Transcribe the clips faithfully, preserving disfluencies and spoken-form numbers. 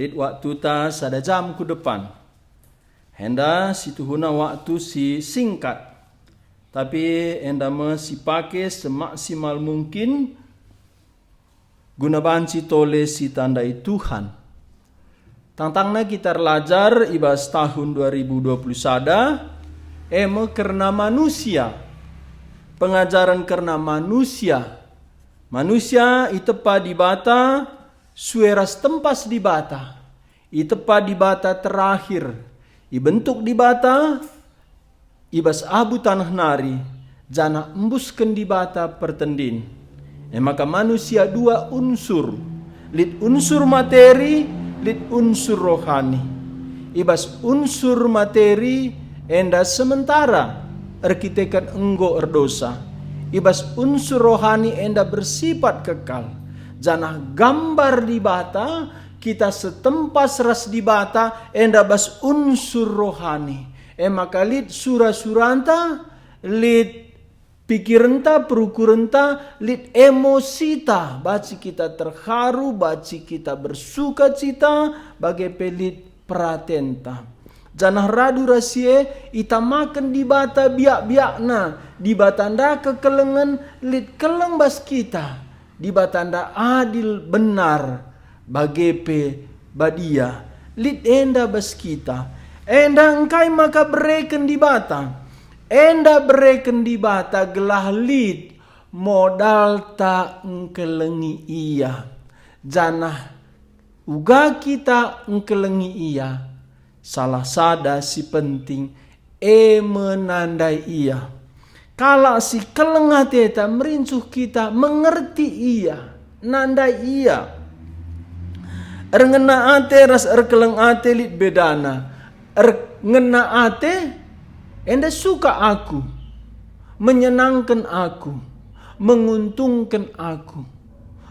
Lit waktuta sada jam ku depan. Enda situhuna waktu si singkat, tapi enda me sipake semaksimal mungkin guna banci tole sitandai Tuhan. Tangtangna kita erlajar i bas tahun dua ribu dua puluh sada, e me kerna manusia. Pengajaren kerna manusia. Manusia itepa Dibata sue ras tempas Dibata. Itepa Dibata terakhir, ibentuk Dibata i bas abu taneh nari, janah embusken Dibata pertendin. E maka manusia dua unsur, lit unsur materi, lit unsur rohani. I bas unsur materi enda sementara erkiteken enggo erdosa. I bas unsur rohani enda bersifat kekal, janah gambar Dibata, kita setempas ras Dibata enda bas unsur rohani. E maka lit sura-suranta, lit pikirenta, perukurenta, lit emosita, banci kita terharu, banci kita bersukacita, bage pe lit peratenta. Janah radu ras si e itamaken Dibata biak-biakna, Dibata enda kekelengen, lit keleng bas kita. Dibata enda adil, benar, bage pe badia. Lit enda bas kita. Enda engkai maka bereken Dibata? Enda bereken Dibata gelah lit modalta engkelengi Ia. Janah uga kita engkelengi Ia, salah sada si penting e me nandai Ia. Kalak si keleng ateta merincuh kita mengerti Ia, nandai Ia. Erngena ate ras erkeleng ate lit bedana. Erngena ate enda suka aku, menyenangken aku, menguntungken aku,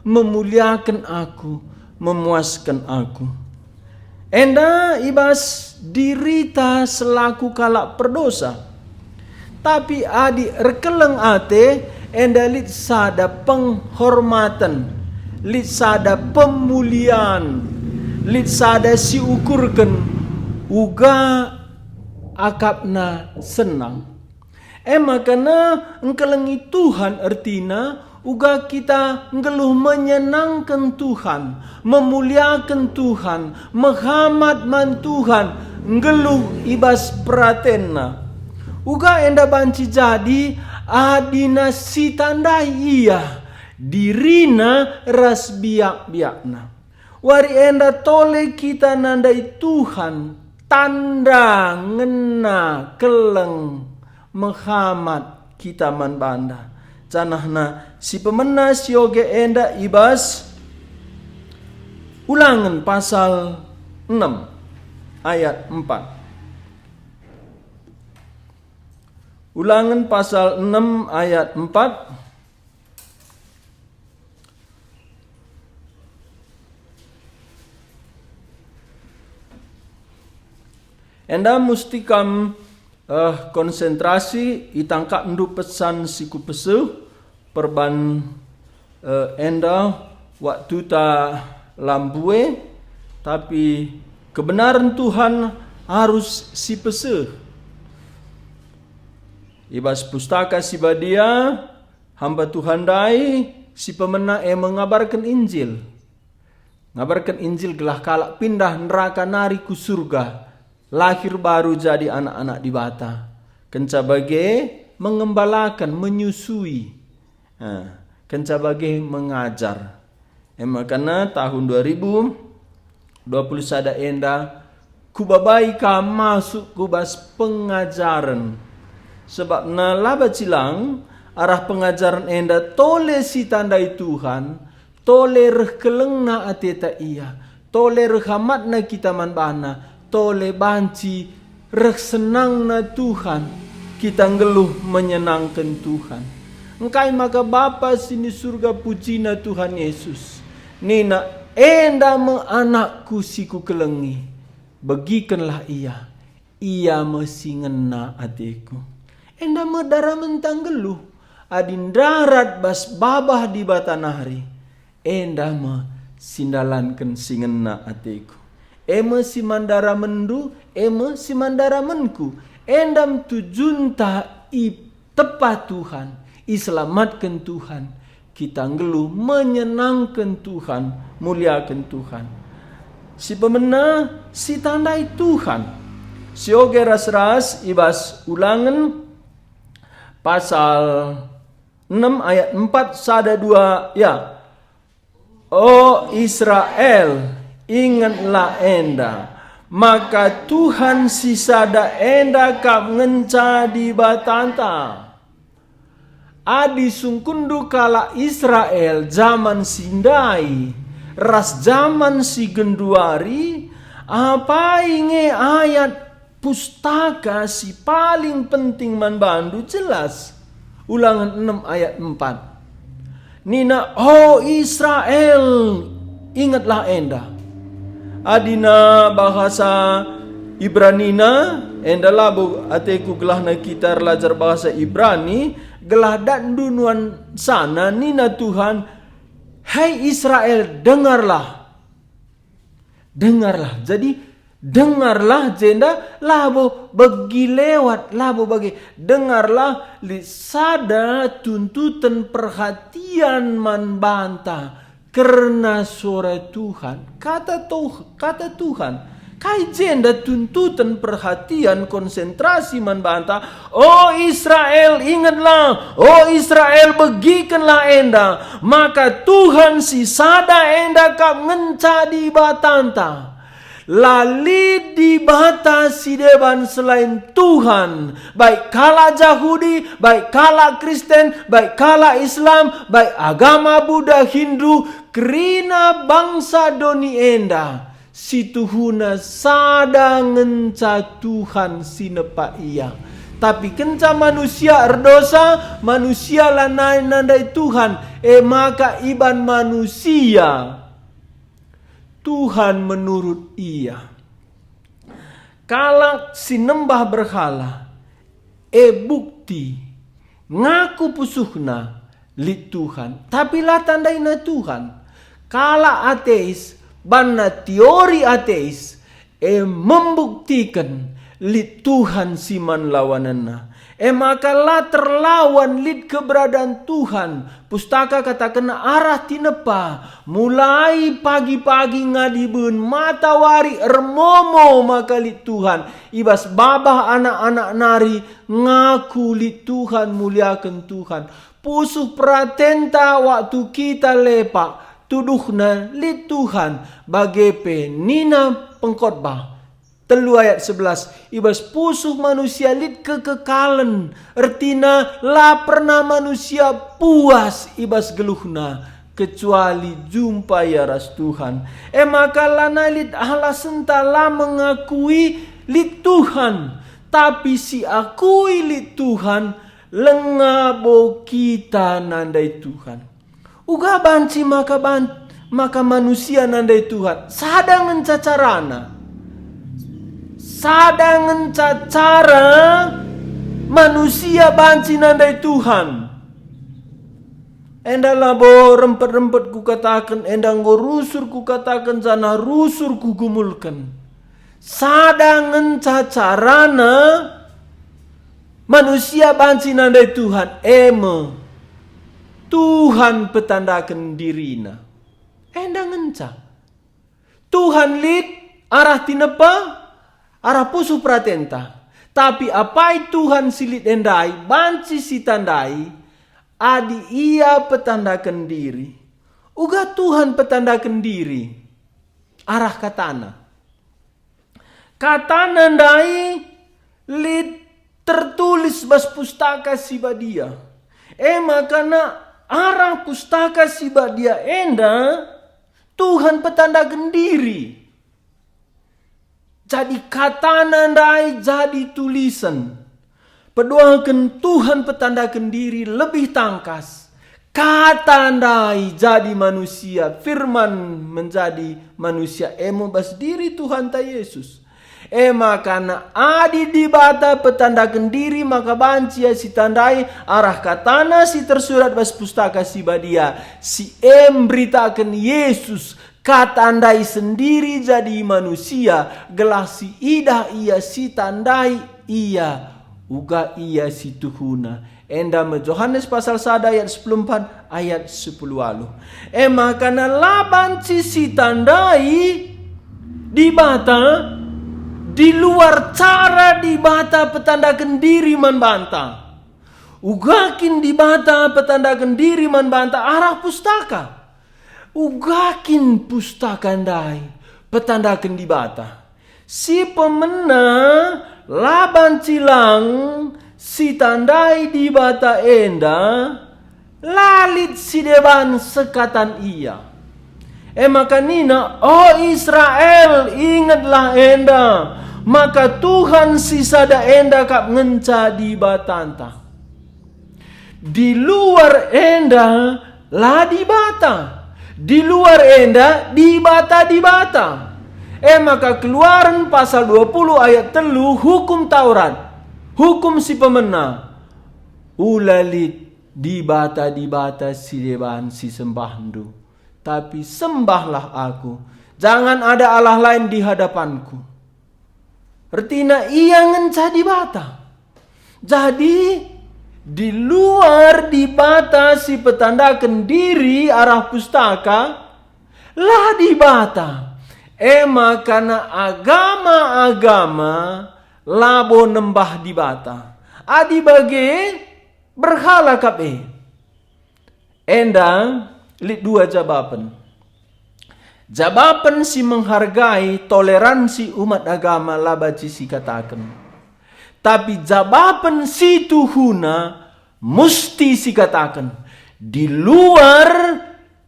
memuliaken aku, memuasken aku. Enda i bas dirita selaku kalak perdosa. Tapi adi erkeleng ate, enda lit sada penghormaten, lit sada pemulian, lit sada si ukurken uga akapna senang. E maka engkelengi Tuhan ertina uga kita nggeluh menyenangken Tuhan, memuliaken Tuhan, mehamat man Tuhan, nggeluh i bas peratenNa. Uga enda banci jadi adina sitandai Ia, diriNa ras biak-biakNa. Wari enda tole kita nandai Tuhan, tanda ngena keleng mehamat kita man baNa. Janahna si pemena sioge enda i bas Ulangen pasal enem ayat empat. Ulangen pasal enem ayat empat. Enda musti kam, eh, konsentrasi, itangkapndu pesan si kupeseh perban, eh, enda waktuta la mbue, tapi kebenaren Tuhan arus sipeseh. I bas Pustaka Si Badia, hamba Tuhan ndai si pemena e me ngabarken Injil. Ngabarken Injil gelah kalak pindah neraka nari ku surga, lahir baru jadi anak-anak Dibata. Kenca bage mengembalaken, menyusui. Eh, kenca bage mengajar. E maka tahun dua ribu dua puluh sada enda, kubabai kam masuk ku bas pengajaren. Sebabna la banci lang, arah pengajaren enda tole sitandai Tuhan, tole reh kelengna ateta Ia, tole reh hamatna kita man baNa, tole banci reh senangna Tuhan, kita nggeluh menyenangken Tuhan. Engkai maka Bapa si ni Surga pujina Tuhan Yesus, nina, "Enda me AnakKu si Kukelengi, begikenlah Ia, Ia me si ngena ateKu." Enda me daramenta nggeluh, adi ndarat bas babah Dibata nari, enda me si ndalanken si ngena ateKu. e me si man daramenndu, e me si man daramenku. Enda me tujunta itepa Tuhan, iselamatken Tuhan. Kita nggeluh menyenangken Tuhan, muliaken Tuhan. Si pemena, sitandai Tuhan. Sioge ras-ras i bas Ulangen pasal enem ayat empat, sada dua, ya. O Israel, ingetlah enda, maka Tuhan si sada enda kap ngenca Dibatanta. Adi sungkunndu kalak Israel jaman si ndai ras jaman si genduari, apai nge ayat Pustaka si paling penting man bandu jelas. Ulangen enem ayat empat. Nina, "O Israel, ingetlah enda." Adina bahasa Ibranina, enda labo ateku gelahna kita erlajar bahasa Ibrani, gelah datndu nuan sana, nina Tuhan, "Hai Israel, dengarlah." Dengarlah. Jadi, dengarlah jenda labo begi lewat, labo bage. Dengarlah lit sada tuntuten perhatian man banta kerna sora Tuhan. Kata Tuh-, kata Tuhan. Kai jenda tuntuten perhatian konsentrasi man banta? O Israel, ingetlah! O Israel, begikenlah enda! Maka Tuhan si sada enda kap ngenca Dibatanta. La lit Dibata si deban selain Tuhan, baik kalak Jahudi, baik kalak Kristen, baik kalak Islam, baik agama Buddha, Hindu, kerina bangsa doni enda. Si tuhuna sada ngenca Tuhan si nepa ia. Tapi kenca manusia erdosa, manusia lanai nandai Tuhan, e maka iban manusia Tuhan menurut ia. Kalak si nembah berhala, e bukti, ngaku pusuhna lit Tuhan, tapi la tandaina Tuhan. Kalak ateis, banna teori ateis, e membuktiken lit Tuhan si man lawanenna. E maka la terlawan lit keberadaan Tuhan. Pustaka katakenna arah tinepa, mulai pagi-pagi ngadiben matawari ermomo maka lit Tuhan. I bas babah anak-anak nari ngaku lit Tuhan, muliaken Tuhan. Pusuh peratenta waktu kita lepak, tuduhna lit Tuhan, bage pe nina pengkhotbah. Telu ayat sebelas, i bas pusuh manusia lit kekekalen, ertina la pernah manusia puas i bas geluhna, kecuali jumpa ia ras Tuhan. E maka lanai lit alasenta la mengakui lit Tuhan, tapi si akui lit Tuhan, labo kita nandai Tuhan. Uga banci maka ban-, maka manusia nandai Tuhan, sada ngenca carana. Sada ngenca cara manusia banci nandai Tuhan. Enda labo rempet-rempet kukataken, enda enggo rusur kukataken, janah rusur kugumulken. Sada ngenca carana manusia banci nandai Tuhan, e me Tuhan petandaken diriNa. Enda ngenca. Tuhan lit arah tinepa, arah pusuh peratenta. Tapi apai Tuhan si lit ndai banci sitandai, adi Ia petandaken diri. Uga Tuhan petandaken diri arah kataNa. KataNa ndai lit tertulis bas Pustaka Si Badia. E maka arah Pustaka Si Badia enda Tuhan petandaken diri. Jadi kataNa ndai jadi tulisen. Peduaken Tuhan petandaken diri lebih tangkas. Kata ndai jadi manusia, firman menjadi manusia, e me bas diri Tuhanta Yesus. E maka adi Dibata petandaken diri, maka banci ia sitandai arah kataNa si tersurat bas Pustaka Si Badia, si e mberitaken Yesus, Kata ndai sendiri jadi manusia, gelah siidah ia, sitandai ia, uga ia situhuna. Enda me Johanes pasal sada ayat sepuluh empat, ayat sepuluh waluh. E maka la banci sitandai Dibata di luar cara Dibata petandaken diri man banta. Uga kin Dibata petandaken diri man banta arah Pustaka? Uga kin Pustaka ndai petandaken Dibata? Si pemena la banci lang sitandai Dibata enda, la lit si deban sekatan ia. E maka nina, "O Israel, ingetlah enda, maka Tuhan si sada enda kap ngenca Dibatanta." Di luar enda la Dibata, di luar enda dibata-dibata. E maka Keluaren pasal dua puluh ayat telu, hukum Taurat, hukum si pemena, "Ula lit dibata-dibata si deban si sembahndu, tapi sembahlah Aku. Jangan ada Allah lain di hadapanKu." Ertina ia ngenca Dibata. Jadi, di luar Dibata si petandaken diri arah Pustaka, la Dibata. E maka agama-agama labo nembah Dibata. Adi bage, berhala kap e. Enda lit dua jabapen. Jabapen si menghargai toleransi umat agama la banci sikataken. Tapi jabapen si tuhuna musti sikataken, di luar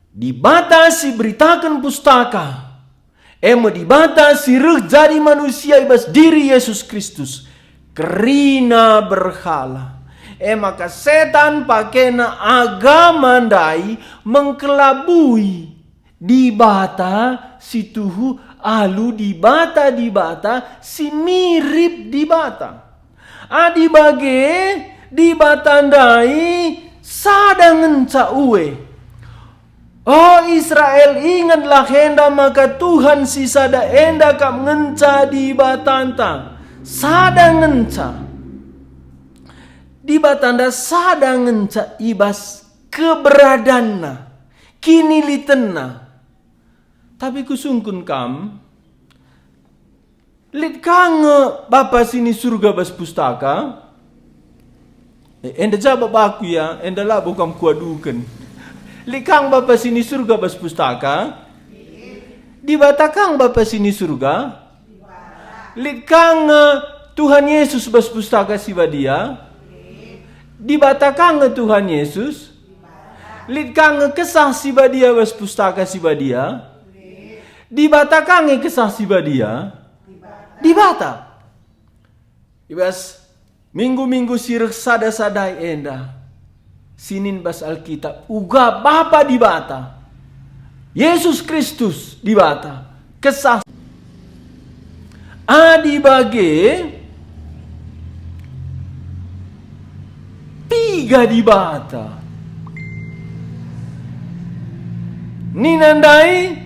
Dibata si beritaken Pustaka, e me Dibata si reh jadi manusia i bas diri Yesus Kristus, kerina berhala. E maka setan pakena agama ndai mengkelabui Dibata si tuhu alu dibata-dibata si mirip Dibata. Adi bage, Dibata ndai sada ngenca ue. O Israel, ingetlah enda maka Tuhan si sada enda kap ngenca Dibatanta, sada ngenca. Dibatanta sada ngenca i bas keberadanNa, kinilitenNa. Tapi kusungkun kam, lit ka nge Bapa si ni Surga bas Pustaka? E, enda jabap aku ya, enda labo kam kuaduken. Lit ka nge Bapa si ni Surga bas Pustaka? Dibata ka nge Bapa si ni Surga? Lit ka nge Tuhan Yesus bas Pustaka Si Badia? Dibata ka nge Tuhan Yesus? Lit ka nge Kesah Si Badia bas Pustaka Si Badia? Dibata ka nge Kesah Si Badia? Dibata. I bas minggu-minggu si reh sada-sadai enda, sinin bas Alkitab, uga Bapa Dibata, Yesus Kristus Dibata, Kesah. Adi bage, piga Dibata? Nina ndai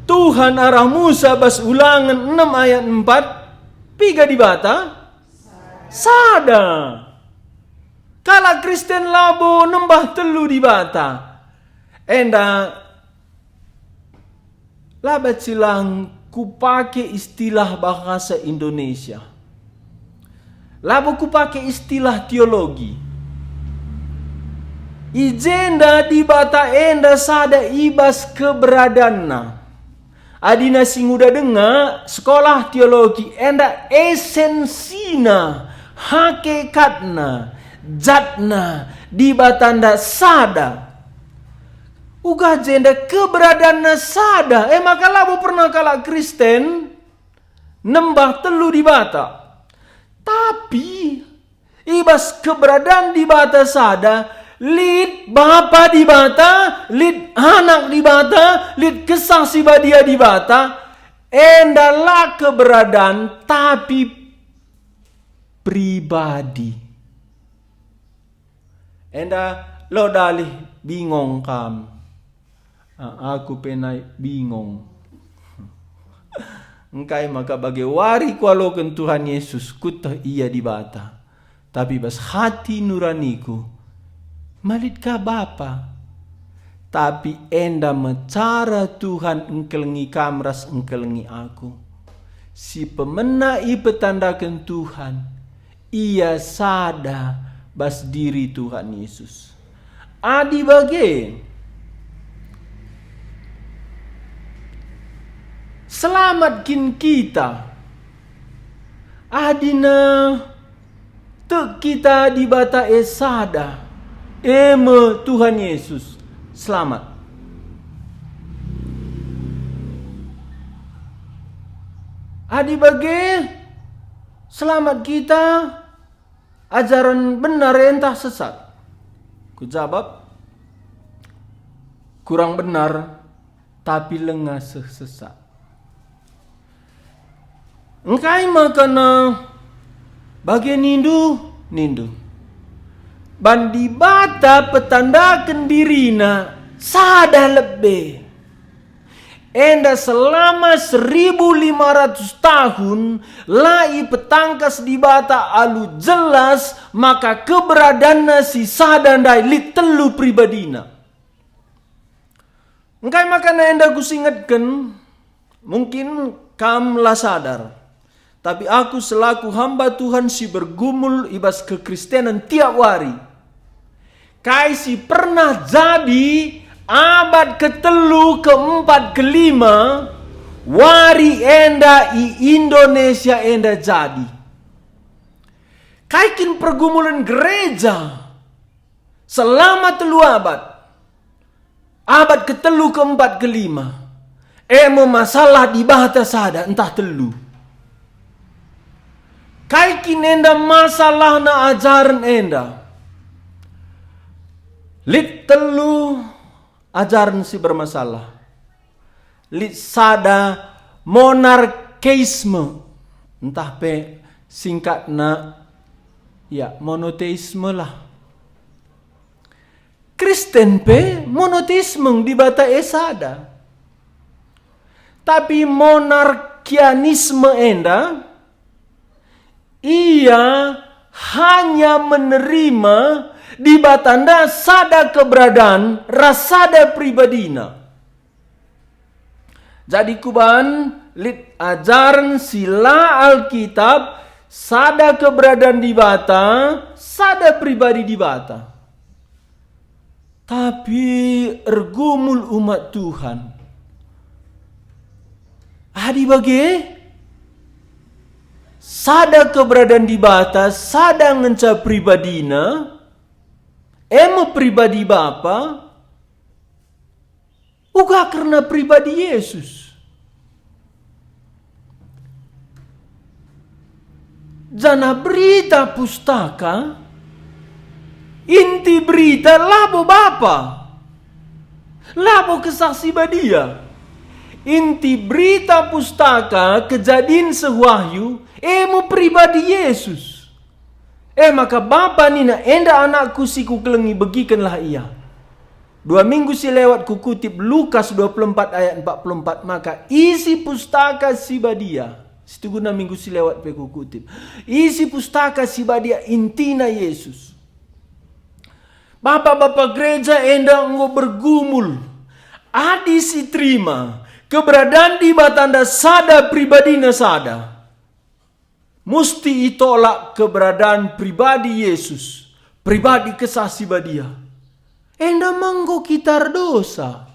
Tuhan arah Musa bas Ulangen enem ayat empat, piga Dibata? Sada. Kalak Kristen labo nembah telu Dibata. Enda la banci lang kupake istilah bahasa Indonesia. Labo kupake istilah teologi. I jenda Dibata enda sada i bas keberadanNa. Adina si nguda denga sekolah teologi enda esensina, hakekatna, jatna, Dibatanta sada. Uga jenda keberadanNa sada, e maka labo pernah kalak Kristen nembah telu Dibata. Tapi i bas keberadan Dibata sada, lit Bapa Dibata, lit Anak Dibata, lit Kesah Si Badia Dibata, enda la keberadan tapi pribadi. Enda lo dalih bingong kam. Ah, aku pe nai bingong. Engkai maka bage wari kualoken Tuhan Yesus, kueteh Ia Dibata. Tapi bas hati nuraniku, ma lit ka Bapa. Tapi enda me cara Tuhan engkelengi kam ras engkelengi aku. Si pemena ipetandaken Tuhan, Ia sada bas diri Tuhan Yesus. Adi bage, selamat kin kita? Adina tek kita Dibata e sada, e me Tuhan Yesus. Selamat. Adi bage, selamat kita, ajaren benar e ntah sesat? Kujabap, kurang benar, tapi langa seh sesat. Engkai maka na bage nindu? Nindu, ban Dibata petandaken diriNa sada lebe. Enda selama seribu lima ratus tahun la ipetangkas Dibata alu jelas maka keberadaNa si sada ndai lit telu pribadiNa. Engkai maka na enda kusingetken? Mungkin kam la sadar, tapi aku selaku hamba Tuhan si bergumul i bas kekristenen tiap wari, kai si pernah jadi abad ketelu, keempat, kelima, wari enda i Indonesia enda jadi. Kai kin pergumulen gereja selama telu abad? Abad ketelu, keempat, kelima, e me masalah Dibata sada ntah telu. Kai kin enda masalahna ajaren enda? Lit telu ajaren si bermasalah. Lit sada monarkeisme, ntah pe singkatna, ya, monoteisme lah. Kristen pe monoteisme, Dibata e sada. Tapi monarkianisme enda, ia hanya menerima Dibata enda sada keberadaan ras sada pribadina. Jadi kuban lit ajaren si la Alkitab, sada keberadaan Dibata, sada pribadi Dibata. Tapi ergumul umat Tuhan. Adi bage, sada keberadaan Dibata, sada ngenca pribadina, e me pribadi Bapa, uga kerna pribadi Yesus. Janah Berita Pustaka, inti berita labo Bapa, labo Kesah Si Badia. Inti Berita Pustaka Kejadin seh Wahyu, e me pribadi Yesus. E maka Bapa nina, "Enda AnakKu si Kukelengi, begikenlah Ia." Dua minggu si lewat kukutip Lukas dua puluh empat ayat empat puluh empat, maka isi Pustaka Si Badia, situhuna minggu si lewat pe kukutip. Isi Pustaka Si Badia intina Yesus. Bapa-bapa gereja enda enggo bergumul. Adi si terima keberadaan Dibatanta sada, pribadina sada, musti itolak keberadaan pribadi Yesus, pribadi Kesah Si Badia. Enda me enggo kita erdosa.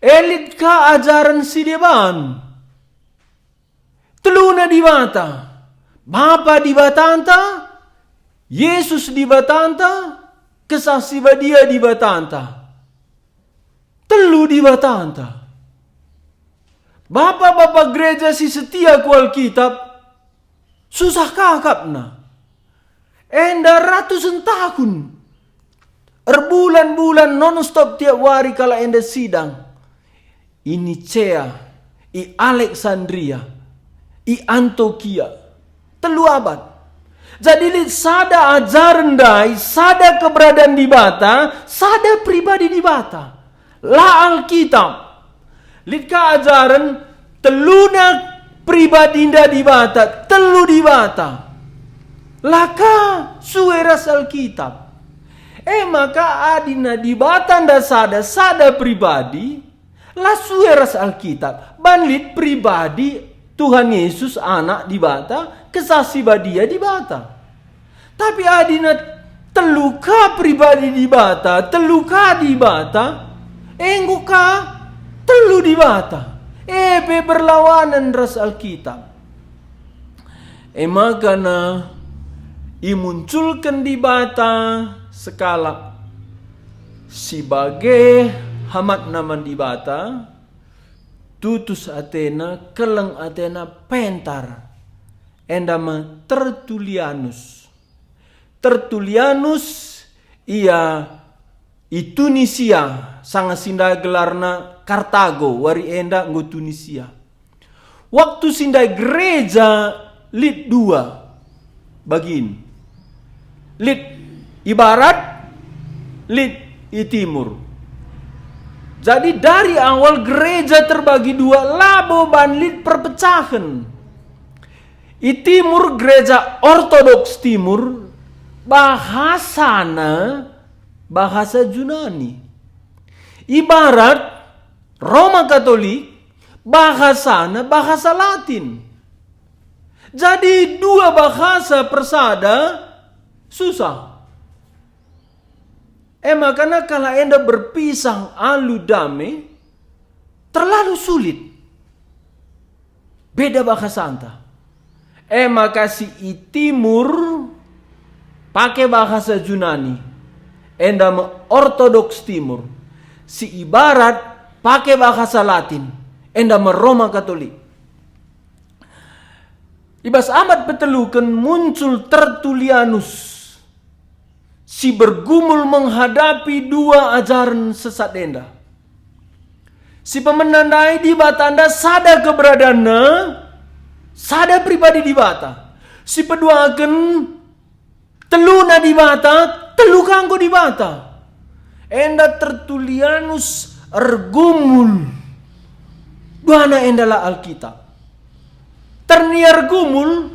E lit ka ajaren si deban. Teluna Dibata, Bapa Dibatanta, Yesus Dibatanta, Kesah Si Badia Dibatanta. Telu Dibatanta. Bapa-bapa gereja si setia ku Alkitab, susah kakapna. Enda ratusen tahun, erbulan-bulan nonstop tiap wari kalak enda sidang. I Nicea, i Aleksandria, i Antiokia. Telu abad. Jadi lit sada ajaren ndai, sada keberadaan Dibata, sada pribadi Dibata. La Alkitab. Lit ka ajaren teluna pribadinda Dibata, telu Dibata. La ka sue ras Alkitab. E maka adina Dibata nda sada, sada pribadi, la sue ras Alkitab. Ban lit pribadi Tuhan Yesus, Anak Dibata, Kesah Si Badia Dibata. Tapi adina telu ka pribadi Dibata, telu ka Dibata, enggo ka telu Dibata, e pe berlawanen ras Alkitab. E maka na imunculken Dibata sekalak si bage hamatna man Dibata, tutus atena, keleng atena, pentar, enda me Tertulianus. Tertulianus ia i Tunisia, sanga si ndai gelarna Kartago, wari enda enggo Tunisia. Waktu si ndai gereja lit dua bagin. Lit i barat, lit i timur. Jadi dari awal gereja terbagi dua, labo ban lit perpecahen. I timur gereja Ortodoks Timur, bahasana bahasa Junani. I barat Roma Katolik, bahasana bahasa Latin. Jadi dua bahasa persada susah. E maka kalak enda berpisah alu dame terlalu sulit. Beda bahasanta. E maka si i timur pake bahasa Junani, enda me Ortodoks Timur. Si i barat pake bahasa Latin, enda me Roma Katolik. I bas abad peteluken muncul Tertulianus si bergumul menghadapi dua ajaren sesat enda. Si pemena ndai Dibata enda sada keberadanna, sada pribadi Dibata. Si peduaken teluna Dibata, telu ka enggo Dibata. Enda Tertulianus ergumul. Duana enda la Alkitab. Ternia ergumul,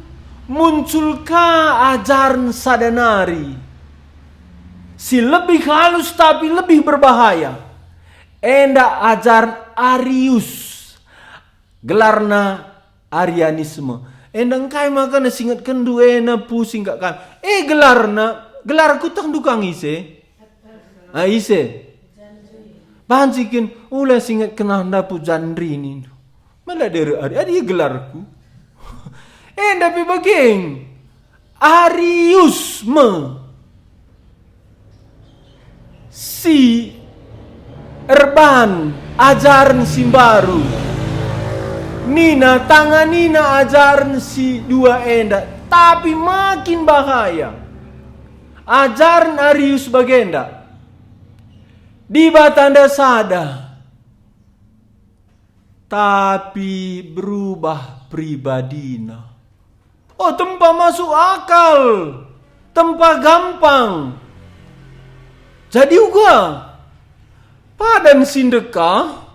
muncul ka ajaren sada nari si lebih halus tapi lebih berbahaya. Enda ajaren Arius, gelarna Arianisme. Enda engkai maka na singetkenndu ena pusing kap kam. E gelarna, gelarku tah ndukang ise? Ah, ise? Banci kin ula singetken ah ndapu janri nindu. Mala dere ari, adi gelarku. Enda pe bageng. Arius me si erban ajaren si mbaru. Nina, tanganina ajaren si dua enda, tapi makin bahaya. Ajaren Arius bagenda. Dibata enda sada, tapi berubah pribadina. Oh, tempa masuk akal, tempa gampang. Jadi uga, padan si ndekah,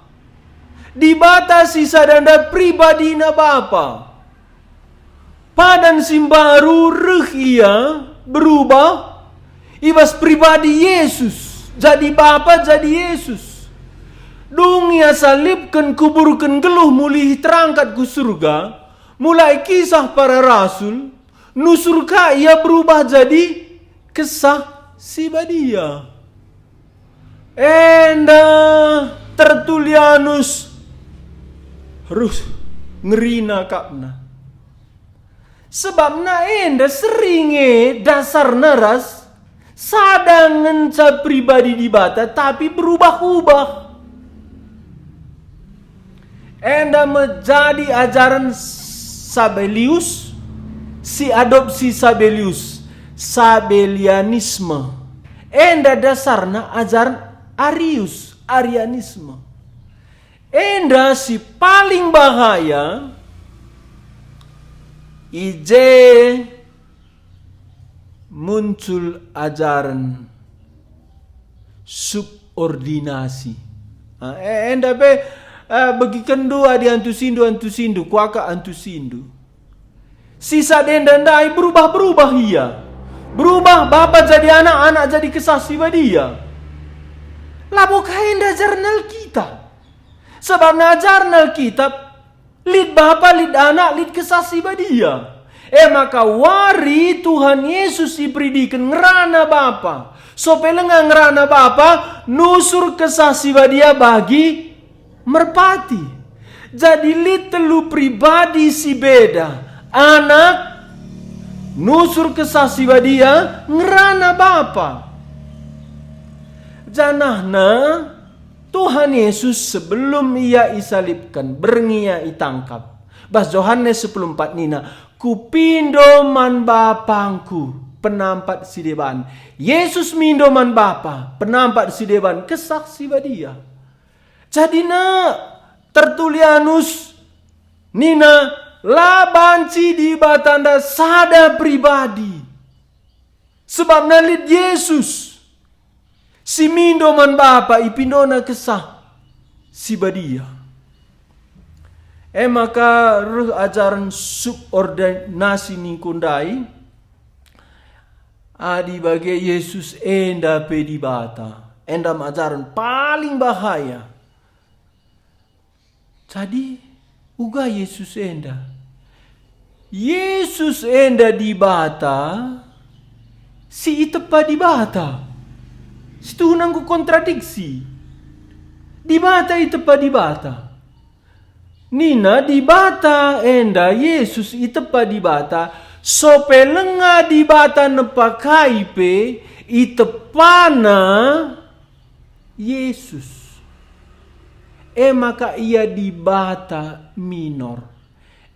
Dibata si sada enda pribadina Bapa. Padan si mbaru reh ia berubah i bas pribadi Yesus, jadi Bapa, jadi Yesus. Dung ia salibken, kuburken, nggeluh, mulih, terangkat ku surga, mulai Kisah Para Rasul, nusur ka ia berubah jadi Kesah Si Badia. Enda Tertulianus reh ngerina akapna. Sebabna enda sering e dasarna ras sada ngenca pribadi Dibata tapi berubah-ubah. Enda me jadi ajaren Sabelius, si adopsi Sabelius, Sabelianisme. Enda dasarna ajaren Arius, Arianisme. Enda si paling bahaya, i je muncul ajaren subordinasi. Ah, e-, enda pe, eh, begikenndu adi antusindu, antusindu, kuakap antusindu. Si sada enda ndai berubah-berubah ia. Berubah bapa jadi anak, anak jadi Kesah Si Badia. Labo ka enda ajaran Alkitab. Sebabna ajaran Alkitab, lit Bapa, lit Anak, lit Kesah Si Badia. E maka wari Tuhan Yesus iperidiken ngerana Bapa. Sope lenga ngerana Bapa, nusur Kesah Si Badia bagi merpati. Jadi lit telu pribadi si beda. Anak, nusur Kesah Si Badia, ngerana Bapa. Janahna, Tuhan Yesus sebelum Ia isalibken, berngi Ia itangkap. Bas Johanes sepuluh empat nina, "Kupindo man BapangKu penampat si deban." Yesus mindo man Bapa penampat si deban, Kesah Si Badia. Jadina Tertulianus nina, "La banci Dibata enda sada pribadi." Sebabna lit Yesus si mindo man Bapa, ipindona Kesah Si Badia. E maka reh ajaren subordinasi ningku ndai, adi bage Yesus enda pe Dibata, enda me ajaren paling bahaya. Jadi, uga Yesus enda? Yesus enda Dibata si itepa Dibata. Situhuna enggo kontradiksi. Dibata itepa Dibata. Nina Dibata enda Yesus itepa Dibata, sope lenga Dibata nepa kai pe, itepana Yesus. E maka ia Dibata minor.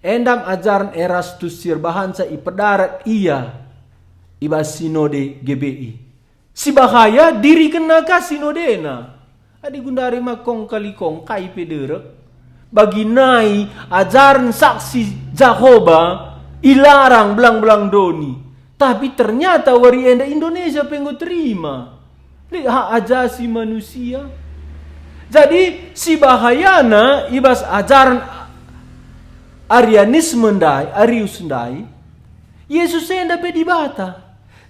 Enda me ajaren Erastus si erbahanca ipedarat ia i bas sinode G B I. Si bahaya, dirikenna ka sinodena. Adi gundari makong kalikong, kai pe derek. Bagi nai ajaren Saksi Jahoba ilarang belang-belang doni. Tapi ternyata wari enda Indonesia pe enggo terima. Lit hak ajasi manusia. Jadi, si bahayana i bas ajaren Arianisme ndai, Arius ndai, Yesus enda pe Dibata.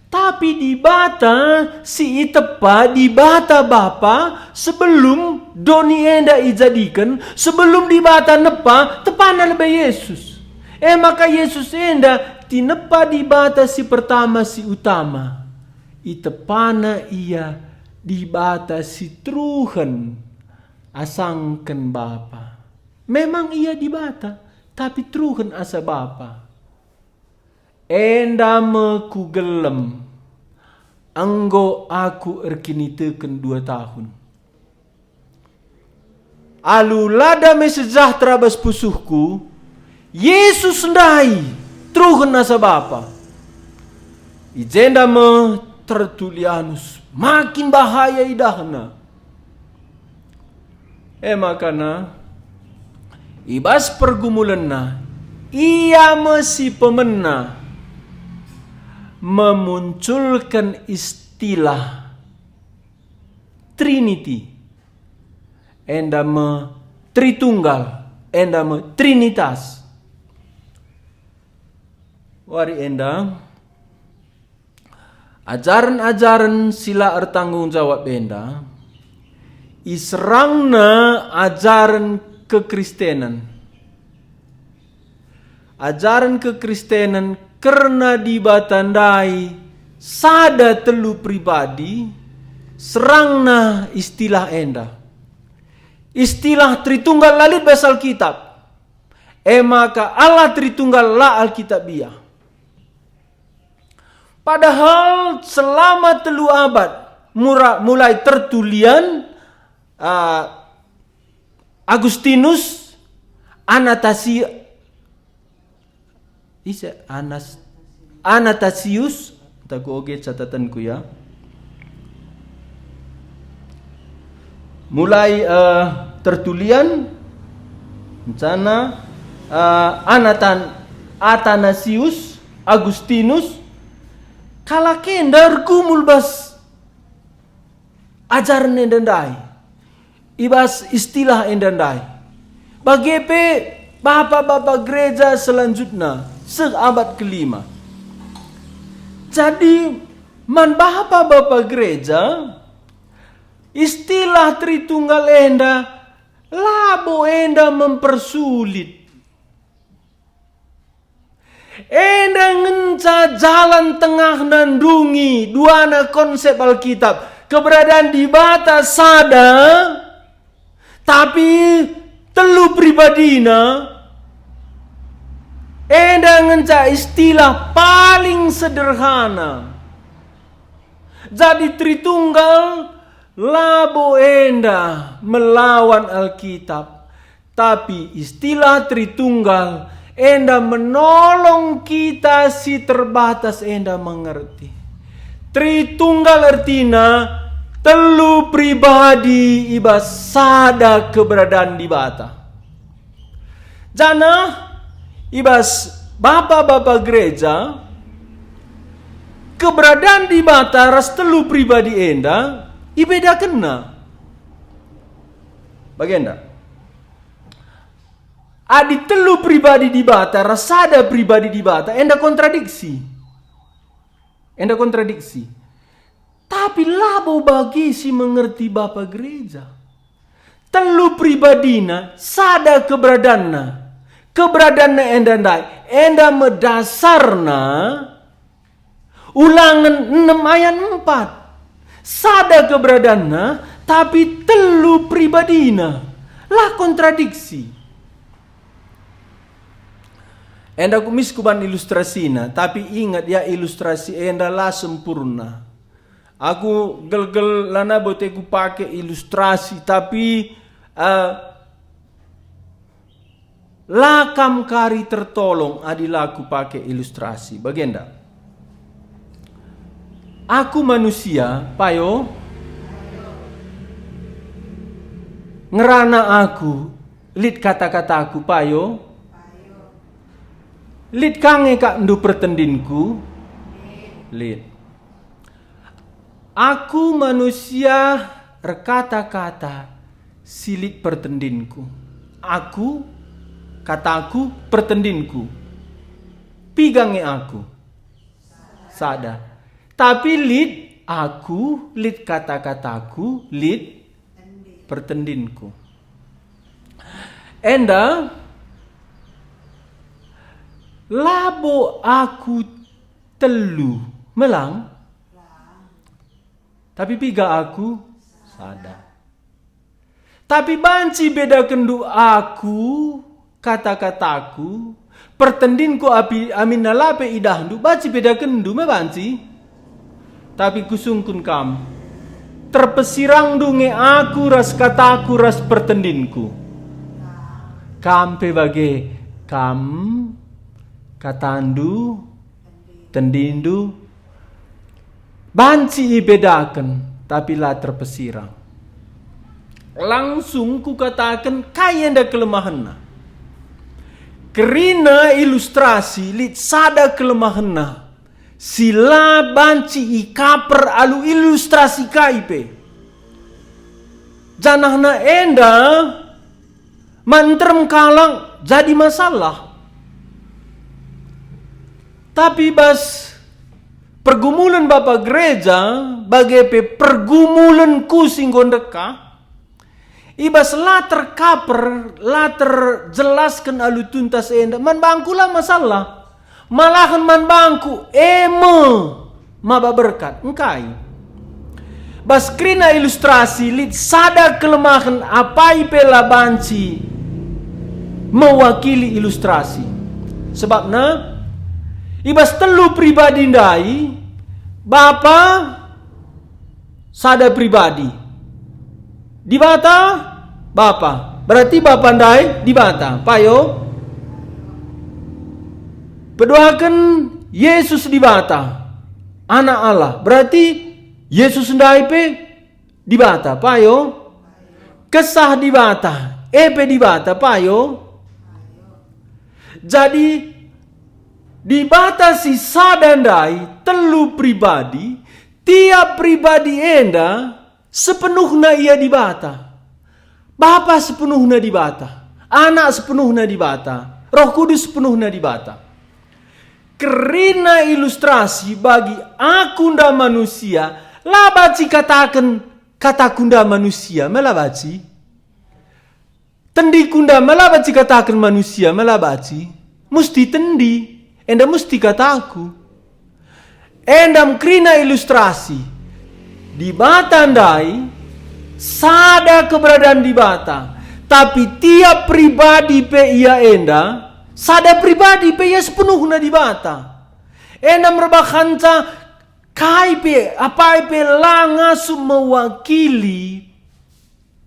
Tapi Dibata si itepa, Dibata Bapa, sebelum doni enda ijadiken, sebelum Dibata nepa, tepana lebe Yesus. E maka Yesus enda tinepa Dibata si pertama, si utama. Itepana ia Dibata si teruhen asangken Bapa. Memang ia Dibata, tapi teruhen asa Bapa. Enda me kugelem, enggo aku erkiniteken dua tahun. Alu la dame sejahtera bas pusuhku, Yesus ndai teruhen asa Bapa. I jenda me Tertulianus makin bahaya idahna. E makana, i bas pergumulenna, ia me si pemena memunculken istilah Trinity, enda me Tritunggal, enda me Trinitas. Wari enda, ajaren-ajaren si la ertanggung jawab enda, iserangna ajaren kekristenen. Ajaren kekristenen kerna Dibata ndai sada telu pribadi, serangna istilah enda. Istilah Tritunggal la lit bas Alkitab. E maka Allah Tritunggal la Alkitabiah. Padahal selama telu abad, mura-, mulai Tertulian, ah, Agustinus, Anatasi-, ise? Anas-, Anatasius, ntah ku oge catatanku ya. Mulai, eh, Tertulian, rencana, eh, Anatan-, Atanasius, Agustinus, kalak enda ergumul bas ajaren enda ndai. i bas istilah enda ndai. Bage pe bapa-bapa gereja selanjutna, seh abad kelima. Jadi, man bapa-bapa gereja, istilah Tritunggal enda labo enda mempersulit. Enda ngenca jalan tengahna ndungi duana konsep Alkitab, keberadaan Dibata sada, tapi telu pribadina. Enda ngenca istilah paling sederhana. Jadi Tritunggal labo enda melawan Alkitab, tapi istilah Tritunggal enda menolong kita si terbatas enda mengerti. Tritunggal ertina telu pribadi i bas sada keberadaan Dibata. Janah i bas bapa-bapa gereja, keberadaan Dibata ras telu pribadi enda ibedakenna. Bagenda. Adi telu pribadi Dibata ras sada pribadi Dibata, enda kontradiksi. Enda kontradiksi. Tapi labo bagi si mengerti bapa gereja. Telu pribadina, sada keberadana. Keberadana enda ndai, enda me dasarna Ulangen enem ayat empat. Sada keberadana, tapi telu pribadina. La kontradiksi. Enda kumis kuban ilustrasina, tapi ingat ya, ilustrasi enda la sempurna. Aku gelgel lana bote kupake ilustrasi, tapi, eh, la kam kari tertolong adi la kupake ilustrasi. Bagenda. Aku manusia, payo. Ngerana aku, lit kata-kataku, payo. Lit ka nge kak ndu pertendinku? Lit. Aku manusia erkata-kata si lit pertendinku. Aku, kataku, pertendinku. Piga nge aku? Sada. Tapi lit aku, lit kata-kataku, lit pertendinku. Enda labo aku telu, melang. Tapi piga aku? Sada. Tapi banci bedakenndu aku, kata-kataku, pertendinku api, aminna la pe idahndu, banci bedakenndu me banci. Tapi kusungkun kam, terpesirangndu nge aku ras kataku ras pertendinku. Kam pe bage, kam, katandu, tendindu, banci ibedaken, tapi la terpesirang. Langsung kukataken kai enda kelemahenna. Kerina ilustrasi lit sada kelemahenna, si la banci ikaper alu ilustrasi kai pe. Janahna enda man nterem kalak jadi masalah. Tapi bas pergumulen bapa gereja, bage pe pergumulenku si enggo ndekah, i bas la terkaper, la terjelasken alu tuntas enda, man bangku la masalah. Malahan man bangku, e me maba berkat. Engkai? Bas kerina ilustrasi lit sada kelemahen apai pe la banci mewakili ilustrasi. Sebabna, i bas telu pribadi ndai, Bapa, sada pribadi. Dibata, Bapa. Berarti Bapa ndai Dibata. Payo. Peduaken Yesus Dibata, Anak Allah. Berarti Yesus ndai pe Dibata. Payo. Kesah Dibata, e pe Dibata. Payo. Jadi, Dibata si sada ndai, telu pribadi, tiap pribadi enda sepenuhna ia Dibata. Bapa sepenuhna Dibata, Anak sepenuhna Dibata, Roh Kudus sepenuhna Dibata. Kerina ilustrasi bagi aku nda manusia, la banci kataken kataku nda manusia, me la banci. Tendiku nda me la banci kataken manusia, me la banci. Musti tendi, enda musti kataku. Enda me kerina ilustrasi. Dibata ndai, sada keberadaan Dibata. Tapi tiap pribadi pe ia enda, sada pribadi pe ia sepenuhna Dibata. Enda merbahanca kai pe, apai pe la ngasup mewakili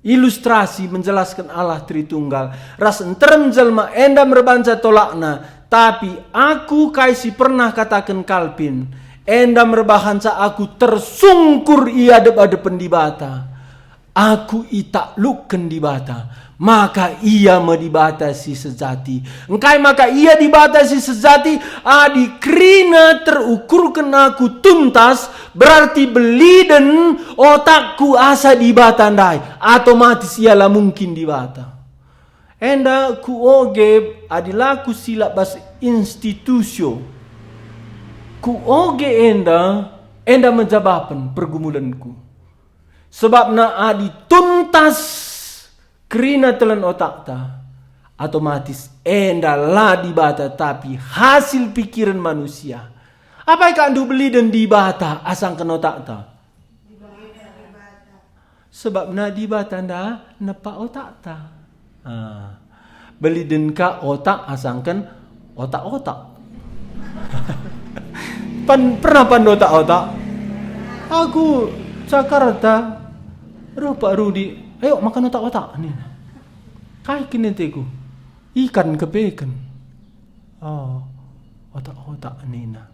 ilustrasi menjelasken Allah Tritunggal ras nterem jelma enda merbanca tolakna, tapi aku kai si pernah kataken Calvin, enda merbahanca aku tersungkur i adep-adepen Dibata. Aku itaklukken Dibata, maka Ia me Dibata si sejati. Engkai maka Ia Dibata si sejati? Adi kerina terukurken aku tuntas, berarti beliden otakku asa Dibata ndai, otomatis ia la mungkin Dibata. Enda kuoge adi la kusilap bas institusio. Kuoge enda, enda me jabapen pergumulenku. Sebabna adi tuntas kerina telen otakta, otomatis enda la Dibata tapi hasil pikiren manusia. Apai kak ndu beliden Dibata asangken otakta? Sebabna Dibata nda nepa otakta. Ah. Beliden ka otak asangken otak-otak. Pan, pernah pan otak-otak? Aku Jakarta, reh Pak Rudi, "Ayo makan otak-otak," nina. Kai kin ateku? Ikan kepeken. Oh, otak-otak nina.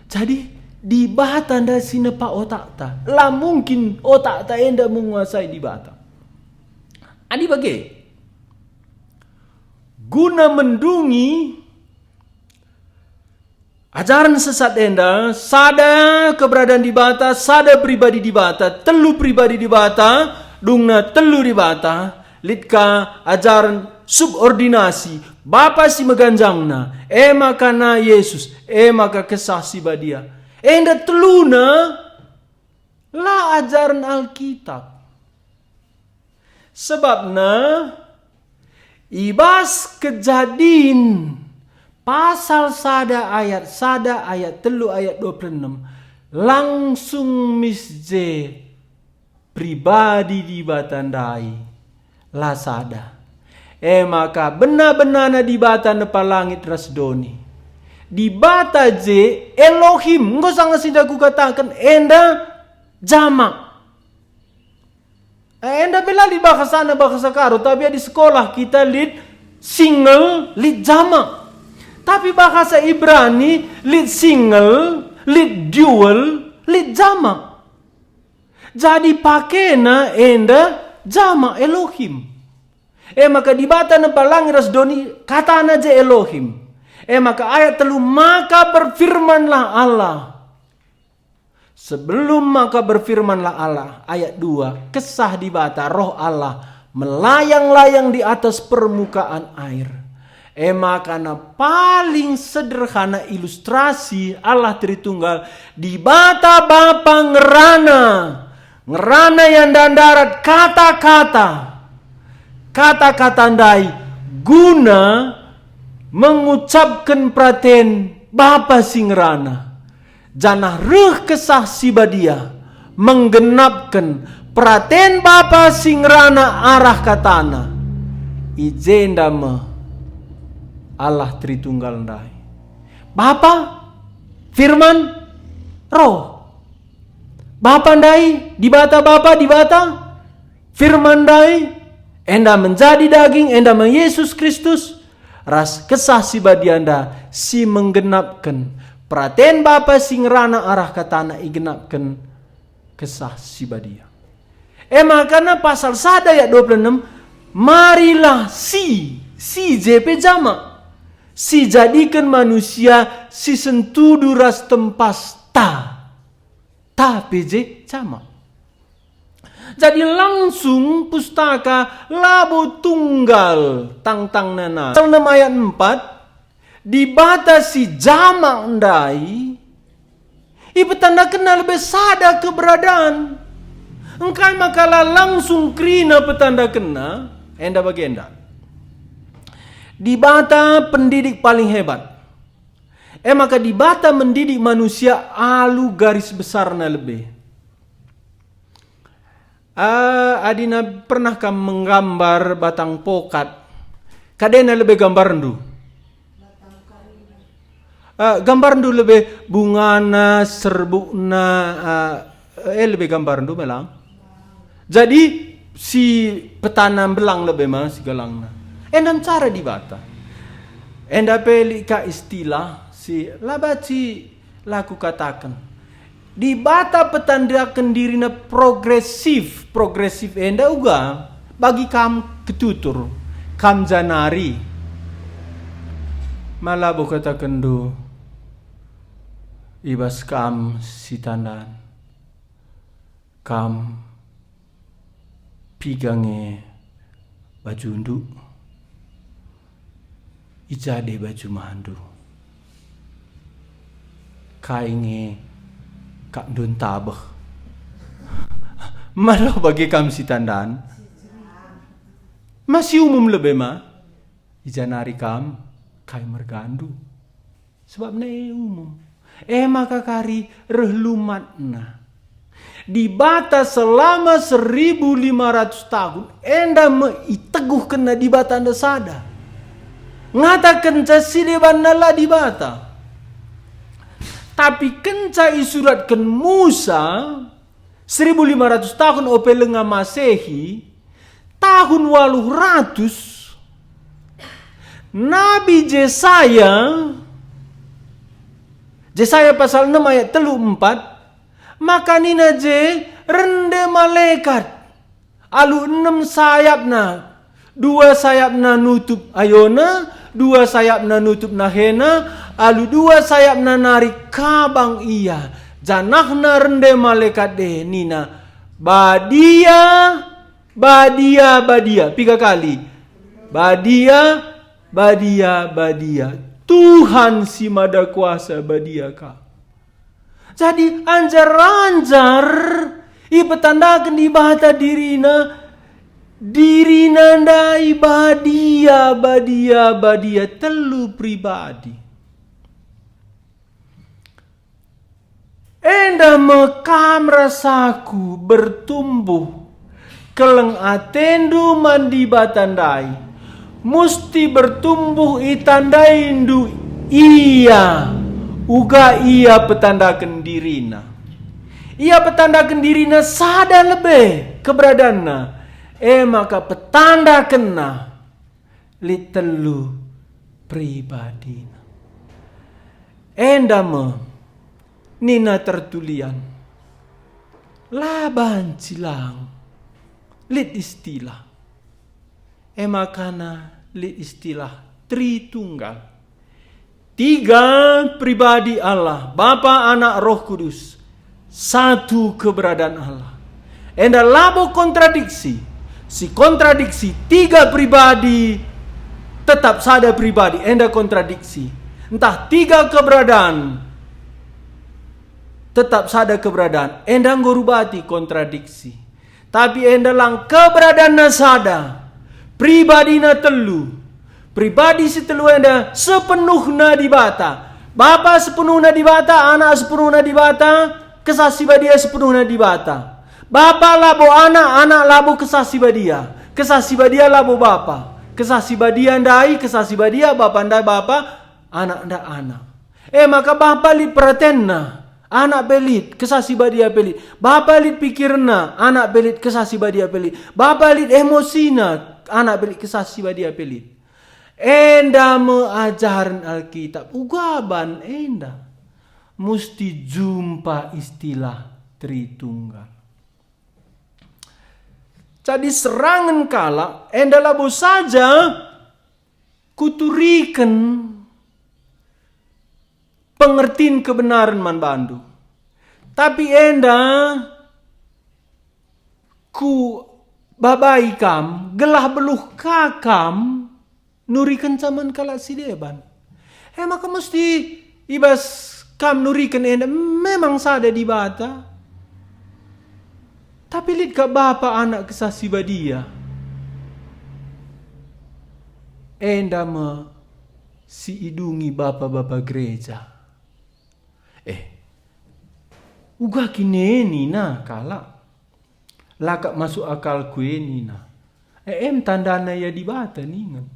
Jadi, Dibata nda si nepa otakta. La mungkin otakta enda menguasai Dibata. Adi bage, guna mendungi ajaran sesat enda, sada keberadaan Dibata, sada pribadi Dibata, telu pribadi Dibata, dungna telu Dibata, lit ka ajaran subordinasi, Bapa si meganjangna, e maka na Yesus, e maka Kesah Si Badia. Enda teluna la ajaren Alkitab. Sebabna, i bas Kejadin pasal sada ayat sada, ayat telu, ayat dua puluh enem, langsung mis je pribadi Dibata ndai la sada. E maka bena-benana Dibata nepa langit ras doni. Dibata je Elohim, enggo sanga si nda kukataken enda jamak. Eh, enda pe la lit bahasana bahasa Karo, tapi adi sekolah kita lit single, lit jamak. Tapi bahasa Ibrani lit single, lit dual, lit jamak. Jadi pakena enda jamak Elohim. E maka Dibata nepa langit ras doni, katana je Elohim. E maka ayat telu, maka berfirmanlah Allah. Sebelum maka berfirmanlah Allah, ayat dua, Kesah Dibata, Roh Allah, melayang-layang di atas permukaan air. E maka na paling sederhana ilustrasi Allah Tritunggal, Dibata Bapa ngerana, ngerana ia nda ndarat kata-kata, kata-kata ndai guna mengucapken peraten Bapa si ngerana. Janah reh Kesah Si Badia menggenapken peraten Bapa si ngerana arah katana. I jenda me Allah Tritunggal ndai. Bapa, Firman, Roh. Bapa ndai, Dibata Bapa, Dibata, Firman ndai, enda menjadi daging, enda me Yesus Kristus, ras Kesah Si Badia enda si menggenapken peraten Bapa si ngerana arah katana igenapken Kesah Si Badia. E maka na pasal sada ayat dua puluh enem, marilah si, si je pe jamak, si jadiken manusia si sentudu ras tempasta. Ta pe je jamak. Jadi langsung pustaka labo tunggal tangtangna nari. Pasal enam ayat empat, Dibata si jamak ndai ipetandakenna lebe sada keberadaan. Engkai maka la langsung kerina petandakenna? Enda bagenda. Dibata pendidik paling hebat. E maka Dibata mendidik manusia alu garis besarna lebe. Ah, adina pernah kam menggambar batang pokat? Kadena lebe gambarndu? Ah, gambarndu lebe bungana, serbukna, ah, eh, lebe gambarndu melang? Jadi, si petana mbelang lebe ma si galangna. Enda ncara Dibata. Enda pe lit ka istilah si la banci la kukataken. Dibata petandaken dirina progresif. Progresif enda uga bagi kam ketutur, kam janari. Ma labo katakenndu i bas kam si tandan. Kam, piga nge bajundu? I ja de baju mandu? Kai nge kakndu ntabeh? Malo bage kam si tandan? Ma si umum lebe ma? I ja nari kam, kai mergandu? Sebabna e umum. E maka kari reh lumatna. Dibata selama seribu lima ratus tahun, enda me iteguhkenna Dibata enda sada. Ngatakenca si debanna la Dibata. Tapi kenca isuratken Musa, seribu lima ratus tahun ope lenga Masehi, tahun waluh ratus, Nabi Jesaya, Jesaya pasal enam ayat telu empat, maka nina je, rende malekat alu enem sayapna, dua sayapna nutup ayona, dua sayapna nutup nahena, alu dua sayapna nari kabang ia, janahna rende malekat e nina, "Badia, badia, badia." Piga kali? "Badia, badia, badia. Tuhan si Mada Kuasa, badia Kam." Jadi anjar-anjar ipetandaken Dibata dirina, dirina ndai badia, badia, badia, telu pribadi. Enda me kam ras aku bertumbuh. Keleng atendu man Dibata ndai, musti bertumbuh itandaindu Ia, uga Ia petandaken diriNa. Ia petandaken diriNa sada lebe keberadaNna, e maka petandakenNa lit telu pribadiNa. Enda me nina Tertulian, la banci lang lit istilah. E makana lit istilah Tritunggal. Tiga pribadi Allah, Bapa, Anak, Roh Kudus, satu keberadaan Allah. Enda labo kontradiksi. Si kontradiksi tiga pribadi tetap sada pribadi, enda kontradiksi. Ntah tiga keberadaan tetap sada keberadaan, enda enggo rubati kontradiksi. Tapi enda lang keberadaanNa sada, pribadiNa telu. Pribadi si telu enda sepenuhna Dibata. Bapa sepenuhna Dibata, Anak sepenuhna Dibata, Kesah Si Badia sepenuhna Dibata. Bapa labo Anak, Anak labo Kesah Si Badia. Kesah Si Badia labo Bapa. Kesah Si Badia ndai Kesah Si Badia, Bapa ndai Bapa, Anak ndai Anak. E maka Bapa lit peratenNa, Anak pe lit, Kesah Si Badia pe lit. Bapa lit pikirNa, Anak pe lit, Kesah Si Badia pe lit. Bapa lit emosiNa, Anak pe lit, Kesah Si Badia pe lit. Enda me ajaren Alkitab, uga ban enda musti jumpa istilah Tritunggal. Jadi serangen kalak enda labo saja kuturiken pengertin kebenaren man bandu. Tapi enda Kubabai kam, gelah beluh ka kam nurikenca man kalak si deban. E maka musti i bas kam nuriken enda memang sada Dibata. Tapi lit ka Bapa, Anak, Kesah Si Badia. Enda me si idungi bapa-bapa gereja. Eh, uga kin e nina kalak. La kap masuk akalku e nina. E, em tandana ia Dibata ningen.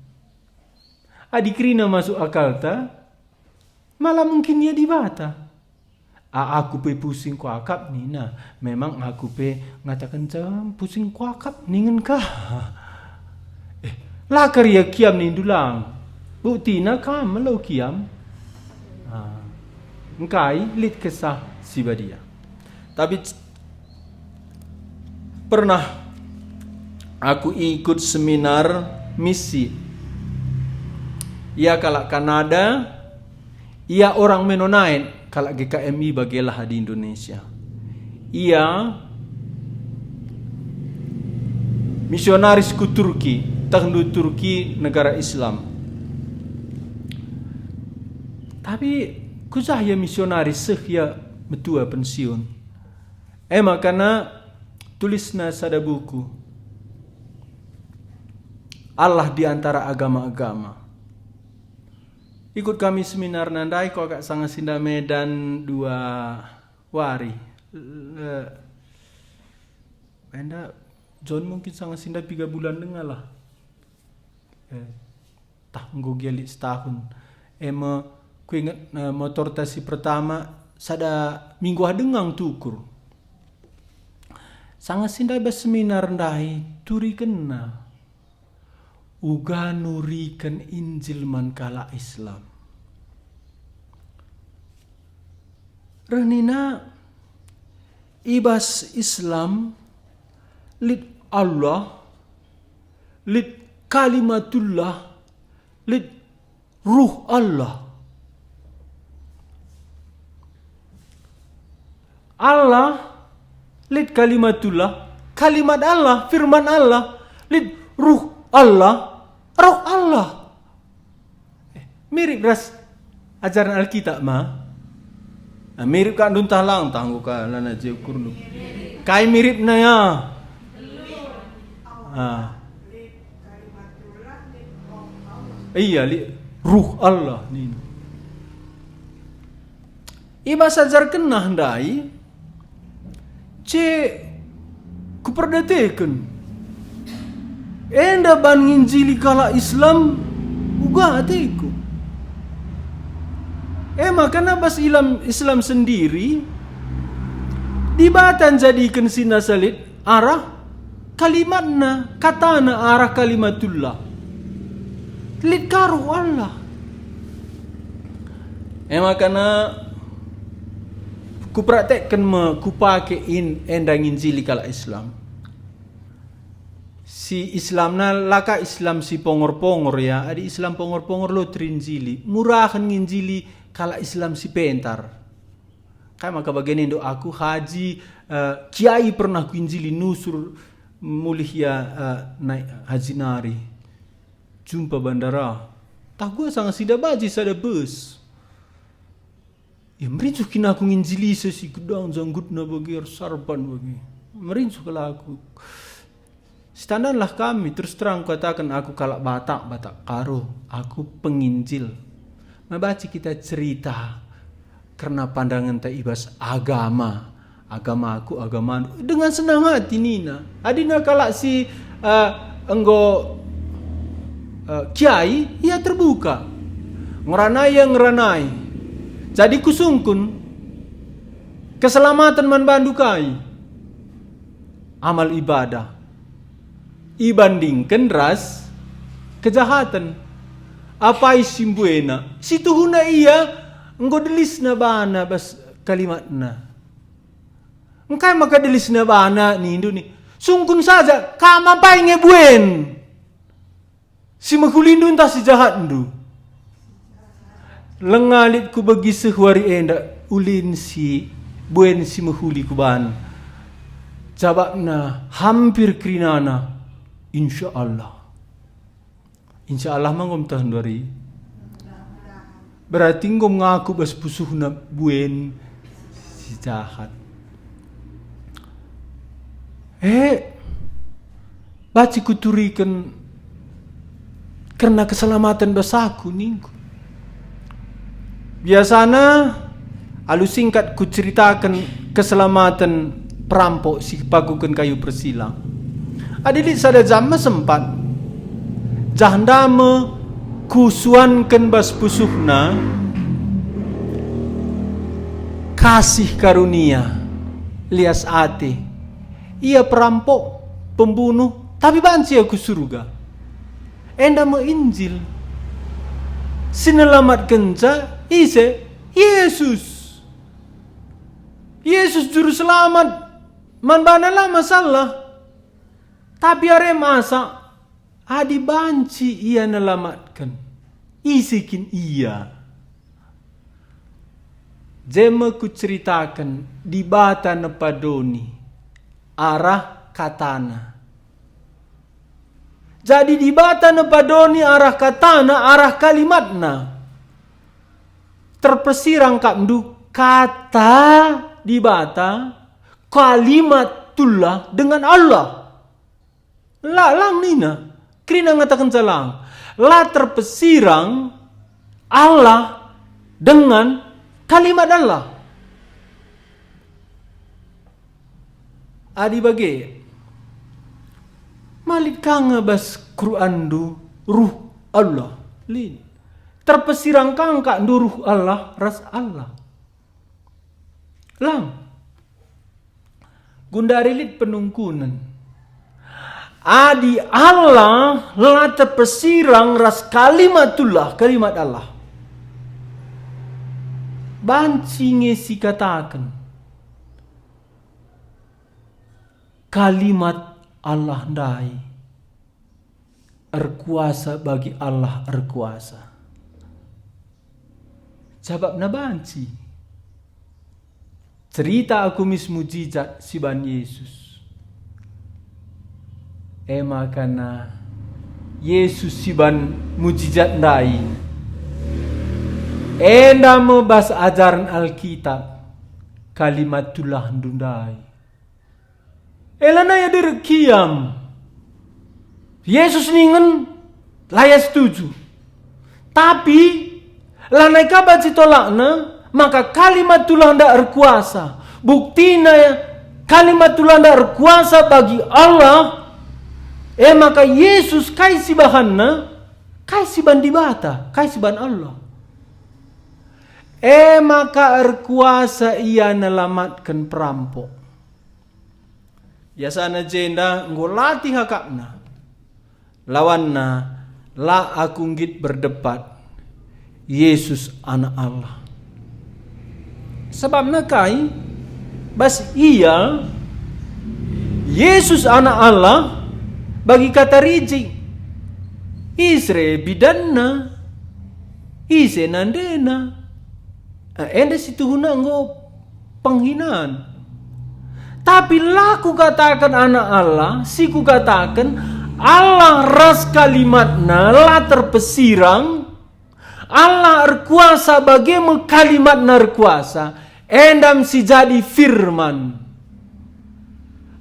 Adi kerina masuk akalta, malah mungkin ia Dibata. A, aku pe pusing kuakap nina. Memang aku pe ngatakenca pusing kuakap ningen ka. Eh, la kari ia kiam nindu lang. Buktina kam melo kiam. Ah, engkai lit Kesah Si Badia. Tapi c-, pernah aku ikut seminar misi. Ia kalak Kanada, ia orang Mennonite, kalak G K M I bage lah di Indonesia. Ia misionaris ku Turki, tehndu Turki negara Islam. Tapi kuja ia misionaris seh ia metua pensiun. E maka tulisna sada buku, Allah di Antara Agama-agama. Ikut kami seminar ndai, kuakap sanga si ndai Medan dua wari. Le-, enda John mungkin sanga si ndai piga bulan denga lah. Eh, tah, enggo gia lit setahun. E me, kuinget, eh, motorta si pertama, sada minggu ah denga tukur. Sanga si ndai bas seminar ndai, turikenna. Uga nuriken Injil man kalak Islam. Reh nina, i bas Islam lit Allah, lit Kalimatullah, lit Ruh Allah. Allah, lit Kalimatullah, kalimat Allah, firman Allah, lit Ruh Allah, Roh Allah. Eh, mirip ras ajaran Alkitab ma? Nah, mirip ka ndunta lang, tanggo ka lana je ukurndu. Kai miripna ya? Ah. Iya, li-, Ruh Allah nina. I bas ajarkenna ndai, ce kuperdiateken. Enda ban nginjili kalak Islam uga ateku. E maka na bas ilam-, Islam sendiri, Dibata njadiken si nasa lit arah kalimatna, katana arah Kalimatullah. Lit ka Ruh Allah. E maka na kupraktekken me, kupake in enda nginjili kalak Islam. Si Islamna la ka Islam si pongor-pongor ya, adi Islam pongor-pongor lo terinjili. Murahen nginjili kalak Islam si pentar. Kai maka bage nindu aku haji, eh, kiai pernah kuinjili nusur mulih ia, eh, naik haji nari. Jumpa bandara. Tah gua sanga si ndai baji sada bus. Ya, merincuh kin aku nginjilisa si gedang janggutna bage, ersarban bage. Merincuh kal aku. Sitandanlah kami, terus terang kukataken aku kalak Batak, Batak Karo, aku penginjil. Mabaci kita cerita kerna pandangenta i bas agama. Agamaku, agamandu. Dengan senang hati nina. Adina kalak si, eh, enggo, eh, kiai, ia terbuka. Ngeranai ia ngeranai. Jadi kusungkun, keselamaten man bandu kai? Amal ibadah. Ibandingken ras kejahaten. Apai si mbuena? Si tuhuna ia enggo delisna bana bas kalimatna. Engkai maka delisna bana nindu ni? Sungkun saja, kam apai nge buen? Si mehulindu ntah si jahatndu? Langa lit kubegi seh wari enda ulin si buen si mehuli kuban. Jabapna hampir kerinana, "Insya Allah." Insya Allah ma enggo meteh ndu ari? Berarti enggo ngaku bas pusuhna buen si jahat. Eh, banci kuturiken kerna keselamaten bas aku, ningku. Biasana, alu singkat kuceritaken keselamaten perampok si pakuken kayu persilang. Adi lit sada jam me sempat, jahenda me kusuanken bas pusuhna kasih karunia, lias ate. Ia perampok, pembunuh, tapi banci ia ku surga. Enda me Injil. Si nelamatkenca ise? Yesus. Yesus Juru Selamat, man baNa la masalah. Tapi arem asa, adi banci Ia nelamatken, ise kin Ia? Je me kuceritaken, Dibata nepa doni arah kataNa. Jadi Dibata nepa doni arah kataNa, arah kalimatNa. Terpesirang kap ndu kata Dibata, Kalimatullah dengan Allah. La, lang nina. Kerina ngatakenca lang. La terpesirang Allah dengan kalimat Allah. Adi bage, ma lit ka nge bas Qur'anndu Ruh Allah? Lit. Terpesirang ka engkakndu Ruh Allah ras Allah? Lang. Gundari lit penungkunen. Adi Allah la terpesirang ras Kalimatullah, kalimat Allah, banci nge sikataken, kalimat Allah ndai erkuasa bagi Allah erkuasa. Sabapna banci. Cerita aku mis mujizat si ban Yesus. E makana Yesus si ban mujizat ndai. Enda me bas ajaren Alkitab, Kalimatullah ndai. E lanai adir kiam. Yesus ningen la ia setuju. Tapi lanai ka banci tolakna maka Kalimatullah ndak erkuasa. Buktina Kalimatullah ndak erkuasa bagi Allah. E maka Yesus kai si bahanna? Kai si ban Dibata? Kai si ban Allah? E maka erkuasa Ia nelamatken perampok. Biasana jenda enggo latih akapna. Lawanna, la aku nggit berdebat. Yesus Anak Allah. Sabapna kai? Bas Ia, Yesus Anak Allah, bagi kata rijik. Ise bidanna? Ise nandena? Eh, enda situhuna enggo penghinaan. Tapi la kukataken Anak Allah, si kukataken, Allah ras Kalimatna la terpesirang, Allah erkuasa bage me Kalimatna erkuasa, enda me si jadi firman.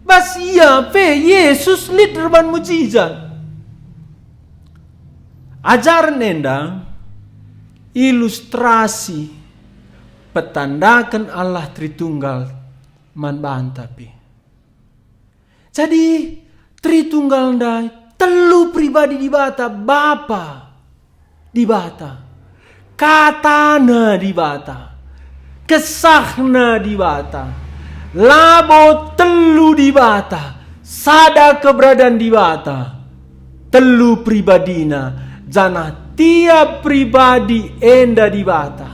Bas Ia pe Yesus lit erban mujizat. Ajaren enda ilustrasi petandaken Allah Tritunggal man banta pe. Jadi, Tritunggal ndai, telu pribadi Dibata, Bapa Dibata, KataNa Dibata, KesahNa Dibata, labo telu Dibata, sada keberadaan Dibata, telu pribadiNa, janah tiap pribadi enda Dibata.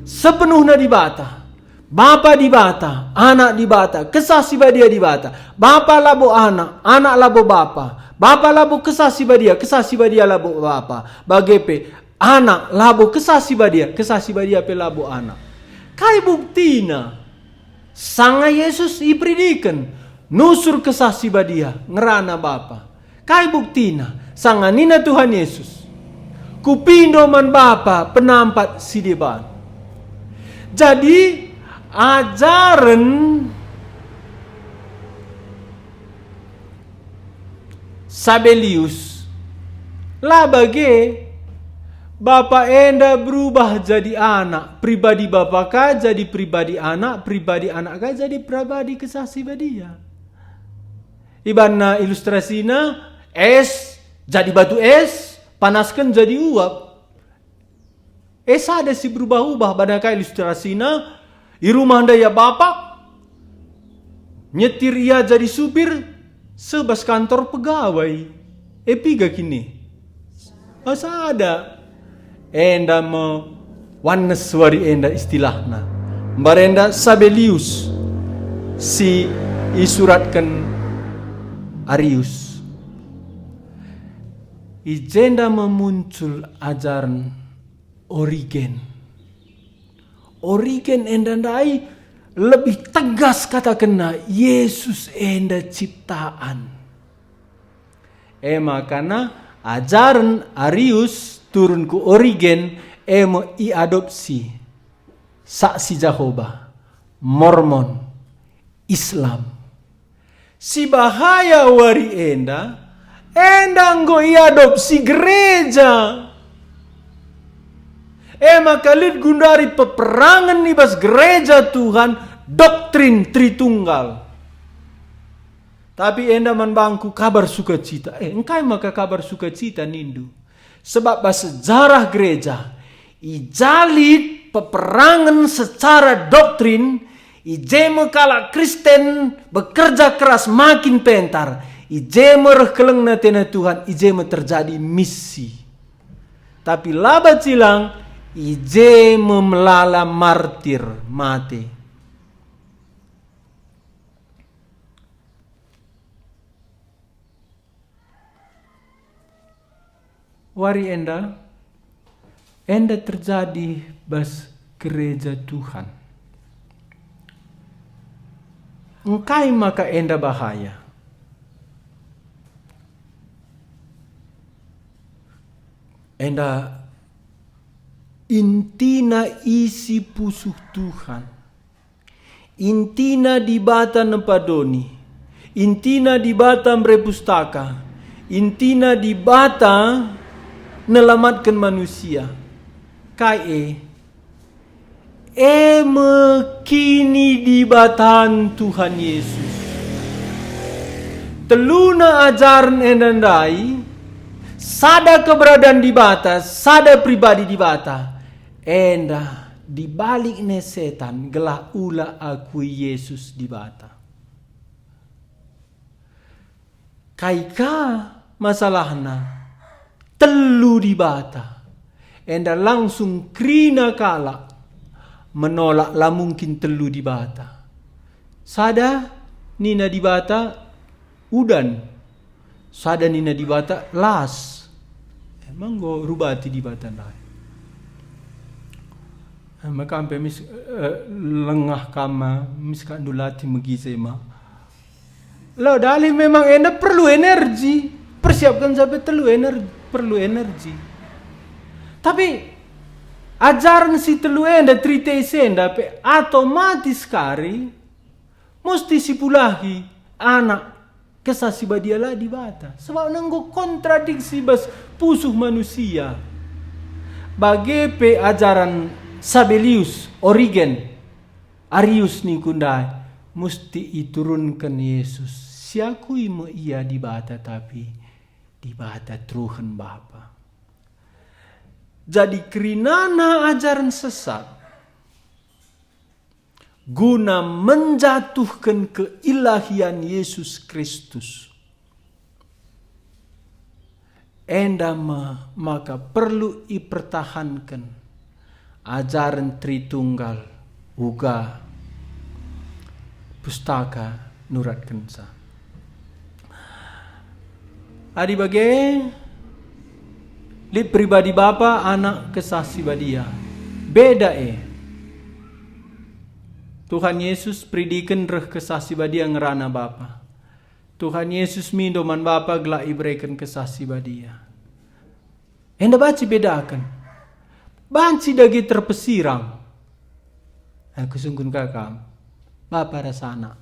Sepenuhna Dibata. Bapa Dibata, Anak Dibata, Kesah Si Badia Dibata. Bapa labo Anak, Anak labo Bapa. Bapa labo Kesah Si Badia, Kesah Si Badia labo Bapa. Bage pe, Anak labo Kesah Si Badia, Kesah Si Badia pe labo Anak. Kai buktina? Sanga Yesus iperidiken, nusur Kesah Si Badia ngerana Bapa. Kai buktina? Sanga nina Tuhan Yesus, "Kupindo man Bapa penampat si deban." Jadi, ajaren Sabelius la bage. Bapa enda berubah jadi Anak, pribadi Bapa ka jadi pribadi Anak, pribadi Anak ka jadi pribadi Kesah Si Badia. Ibanna ilustrasina, es jadi batu es, panasken jadi uap. E sada si berubah-ubah bana kai ilustrasina, i rumah ndai ia bapak, nyetir ia jadi supir, seh bas kantor pegawai. E piga kine? Ah, sada. Enda me Ones wari enda istilahna. Mbarenda Sabelius si isuratken Arius. I jenda me muncul ajaren Origen. Origen enda ndai lebih tegas katakenna Yesus enda ciptaan. E makana ajaren Arius turun ku Origen e me iadopsi Saksi Jehoba, Mormon, Islam. Si bahaya wari enda, enda enggo iadopsi gereja. E maka lit gundari peperangen i bas gereja Tuhan, doktrin Tritunggal. Tapi enda man bangku kabar sukacita. Eh, engkai maka kabar sukacita nindu? Sebab bas sejarah gereja, i ja lit peperangen secara doktrin, i je me kalak Kristen bekerja keras makin pentar, i je me reh kelengna tena Tuhan, i je me terjadi misi. Tapi la bacilang, i je me melala martir mate. Wari enda, enda terjadi bas gereja Tuhan. Engkai maka enda bahaya? Enda intina isi pusuh Tuhan. Intina Dibata nempa doni, intina Dibata mbere pustaka, intina Dibata nelamatken manusia. Kai e? E me kinidibatan Tuhan Yesus. Teluna ajaren enda ndai, sada keberadaan Dibata, sada pribadi Dibata. Enda dibalik ne setan gelah ula akui Yesus Dibata. Kai ka masalahna? Telu Dibata. Enda langsung kerina kalak menolak la mungkin telu Dibata. Sada nina Dibata udan. Sada nina Dibata las. Emang enggo rubati Dibata ndai. Maka ampe mis, eh, lengah kama, mis ka ndulati megi sema. Lo dalih memang enda perlu energi. Persiapkan sampai telu ener-, perlu energi. Tapi ajaren si telu enda, Tritesi enda pe otomatis kari musti sipulahi anak Kesah Si Badia la Dibata. Sebab enggo kontradiksi bas pusuh manusia. Bage pe ajaran Sabelius, Origen, Arius ningku ndai, musti iturunken Yesus. Siakui me ia Dibata, tapi Dibata teruhen Bapa. Jadi kerinana ajaren sesat guna menjatuhken keilahian Yesus Kristus. Enda me maka perlu ipertahanken ajaren Tritunggal uga Pustaka nuratkenca. Adi bage, lit pribadi Bapa, Anak, Kesah Si Badia. Beda e. Tuhan Yesus peridiken reh Kesah Si Badia ngerana Bapa. Tuhan Yesus mindo man Bapa gelah ibereken Kesah Si Badia. Enda banci bedaken. Banci dage terpesirang. Eh, kusungkun ka kam. Bapa ras Anak.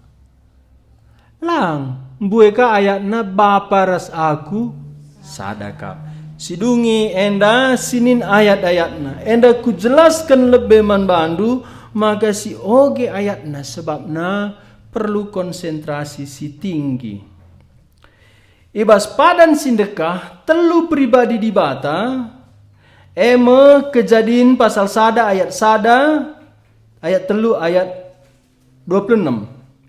Lang, mbue ka ayatna, Bapa ras Aku sada kap. Sidungi enda sinin ayat-ayatna. Enda kujelasken lebe man bandu maka si oge ayatna, sebabna perlu konsentrasi si tinggi. I bas padan si ndekah, telu pribadi Dibata, e me Kejadin pasal sada ayat sada, ayat telu, ayat dua puluh enam.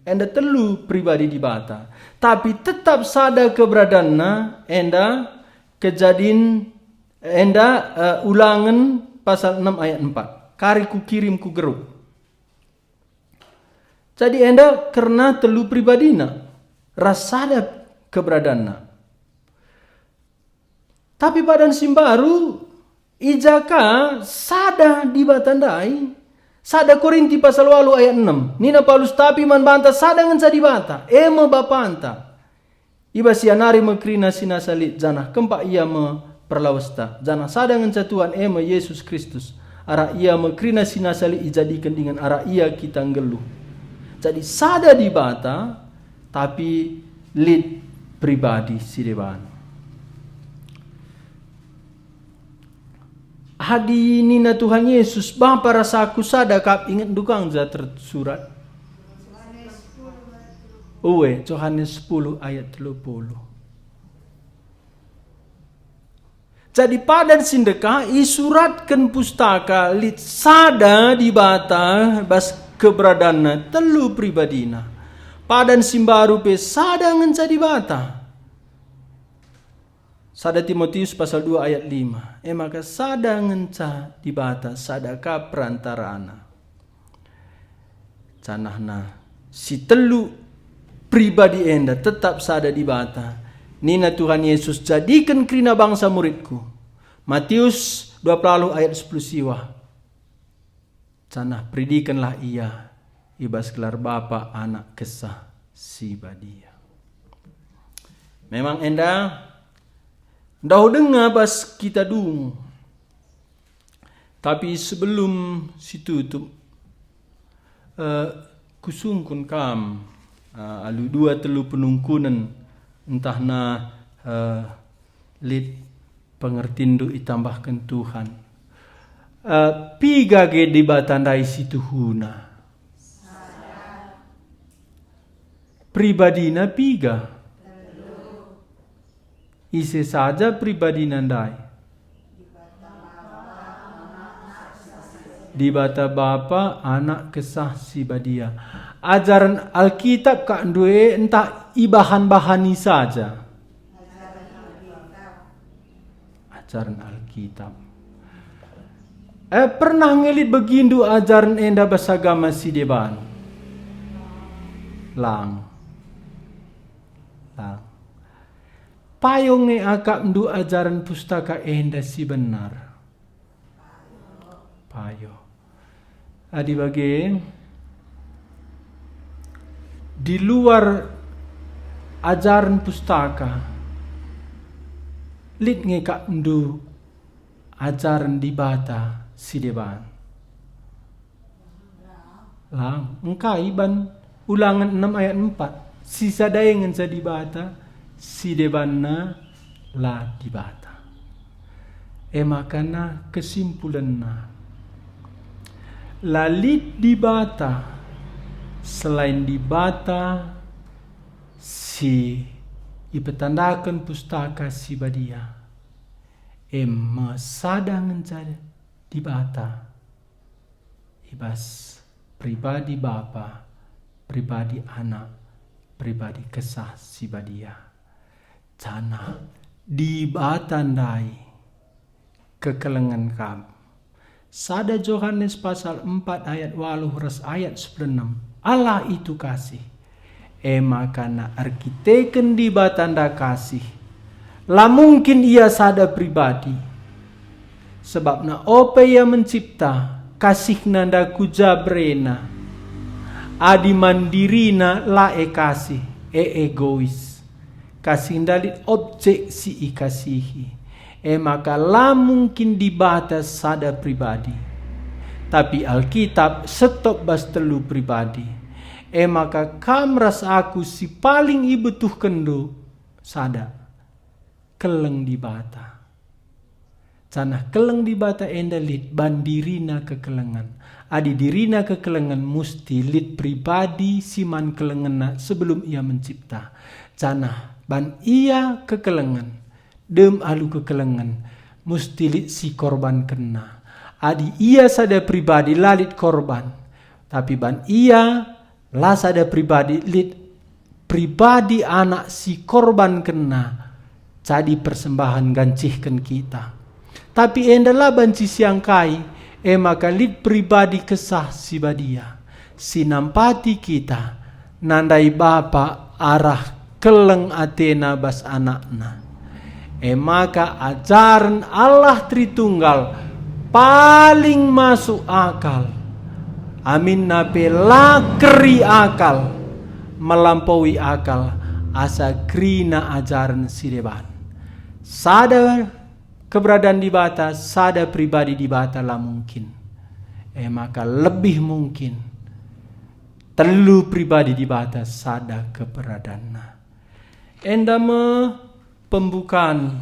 Enda telu pribadi Dibata, tapi tetap sada keberadanNa, enda Kejadin, enda, eh, Ulangen pasal enam ayat empat. Kari kukirim ku grup. Jadi enda kerna telu pribadiNa ras sada keberadanNa. Tapi padan si mbaru, i ja ka sada Dibata ndai. Sada Korinti pasal walu ayat enem. Nina Paulus, "Tapi man banta sada ngenca Dibata, e me Bapanta. I bas Ia nari me kerina si nasa lit, janah kempak Ia me perlawesta. Janah sada ngenca Tuhan, e me Jesus Kristus. Arah Ia me kerina si nasa lit ijadiken dingen arah Ia kita nggeluh." Jadi sada Dibata, tapi lit pribadi si deban. Adi nina Tuhan Yesus, "Bapa ras Aku sada kap," ingetndu ka ngenca tersurat? Ue, Johanes sepuluh ayat telu puluh. Jadi padan si ndekah isuratken Pustaka lit sada Dibata bas keberadanNa, telu pribadiNa. Padan si mbaru pe sada ngenca Dibata. Sada Timotius pasal dua ayat lima, e maka sada ngenca Dibata, sada ka perantarana. Janahna si telu pribadi enda tetap sada Dibata. Nina Tuhan Yesus, "Jadiken kerina bangsa muridKu." Matius dua puluh ayat sepuluh siwah. Janah peridikenlah ia i bas gelar Bapa, Anak, Kesah Si Badia. Memang enda ndauh denga bas kita dung. Tapi sebelum situtup, eh, kusungkun kam, eh, alu dua telu penungkunen, ntahna, eh, lit pengertinndu itambahken Tuhan. Eh, piga ge Dibata ndai si tuhuna? Pribadina piga? Ise saja pribadina ndai? Dibata Bapa, Anak, Kesah Si Badia. Ajaren Alkitab kak ndu e ntah ibahan-bahani saja? Ajaren Alkitab. Eh, pernah nge lit begindu ajaren enda bas agama si deban? Lang. Lang. Payo nge akapndu ajaren Pustaka enda si benar? Payo. Adi bage, di luar ajaren Pustaka, lit nge akapndu ajaren Dibata si deban? Lang, engkai ban Ulangen enem ayat empat, si sada e ngenca Dibata, si debanna la Dibata. E maka na kesimpulenna, la lit Dibata selain Dibata si ipetandaken Pustaka Si Badia, e me sada ngenca Dibata i bas pribadi Bapa, pribadi Anak, pribadi Kesah Si Badia. Janah Dibata ndai kekelengen kap. Sada Johanes pasal empat ayat waluh ras ayat sepuluh enem, Allah itu kasih. E maka na erkiteken Dibata enda kasih, la mungkin Ia sada pribadi. Sebabna ope Ia mencipta, kasihNa enda ku ja berena. Adi man diriNa la e kasih, e egois. Kasih enda lit objek si ikasihi. E maka la mungkin Dibata sada pribadi. Tapi Alkitab setop bas telu pribadi. E maka kam ras aku si paling ibetuhkenndu sada, keleng Dibata. Janah keleng Dibata enda lit ban dirina kekelengen. Adi dirina kekelengen, musti lit pribadi si man kelengenna sebelum ia mencipta. Janah ban ia kekelengen, dem alu kekelengen, musti lit si korbankenna. Adi ia sada pribadi, la lit korban, tapi ban ia la sada pribadi, lit pribadi Anak si korbankenna jadi persembahen gancihken kita. Tapi enda la banci siangkai, e maka lit pribadi Kesah Si Badia si nampati kita, nandai Bapa arah keleng ateNa bas AnakNa. E maka ajaren Allah Tritunggal paling masuk akal, aminna pe la keri akal, melampaui akal, asa kerina ajaren si deban. Sada keberadaan Dibata, sada pribadi Dibata la mungkin. E maka lebih mungkin telu pribadi Dibata sada keberadaanNa. Enda me pembukaan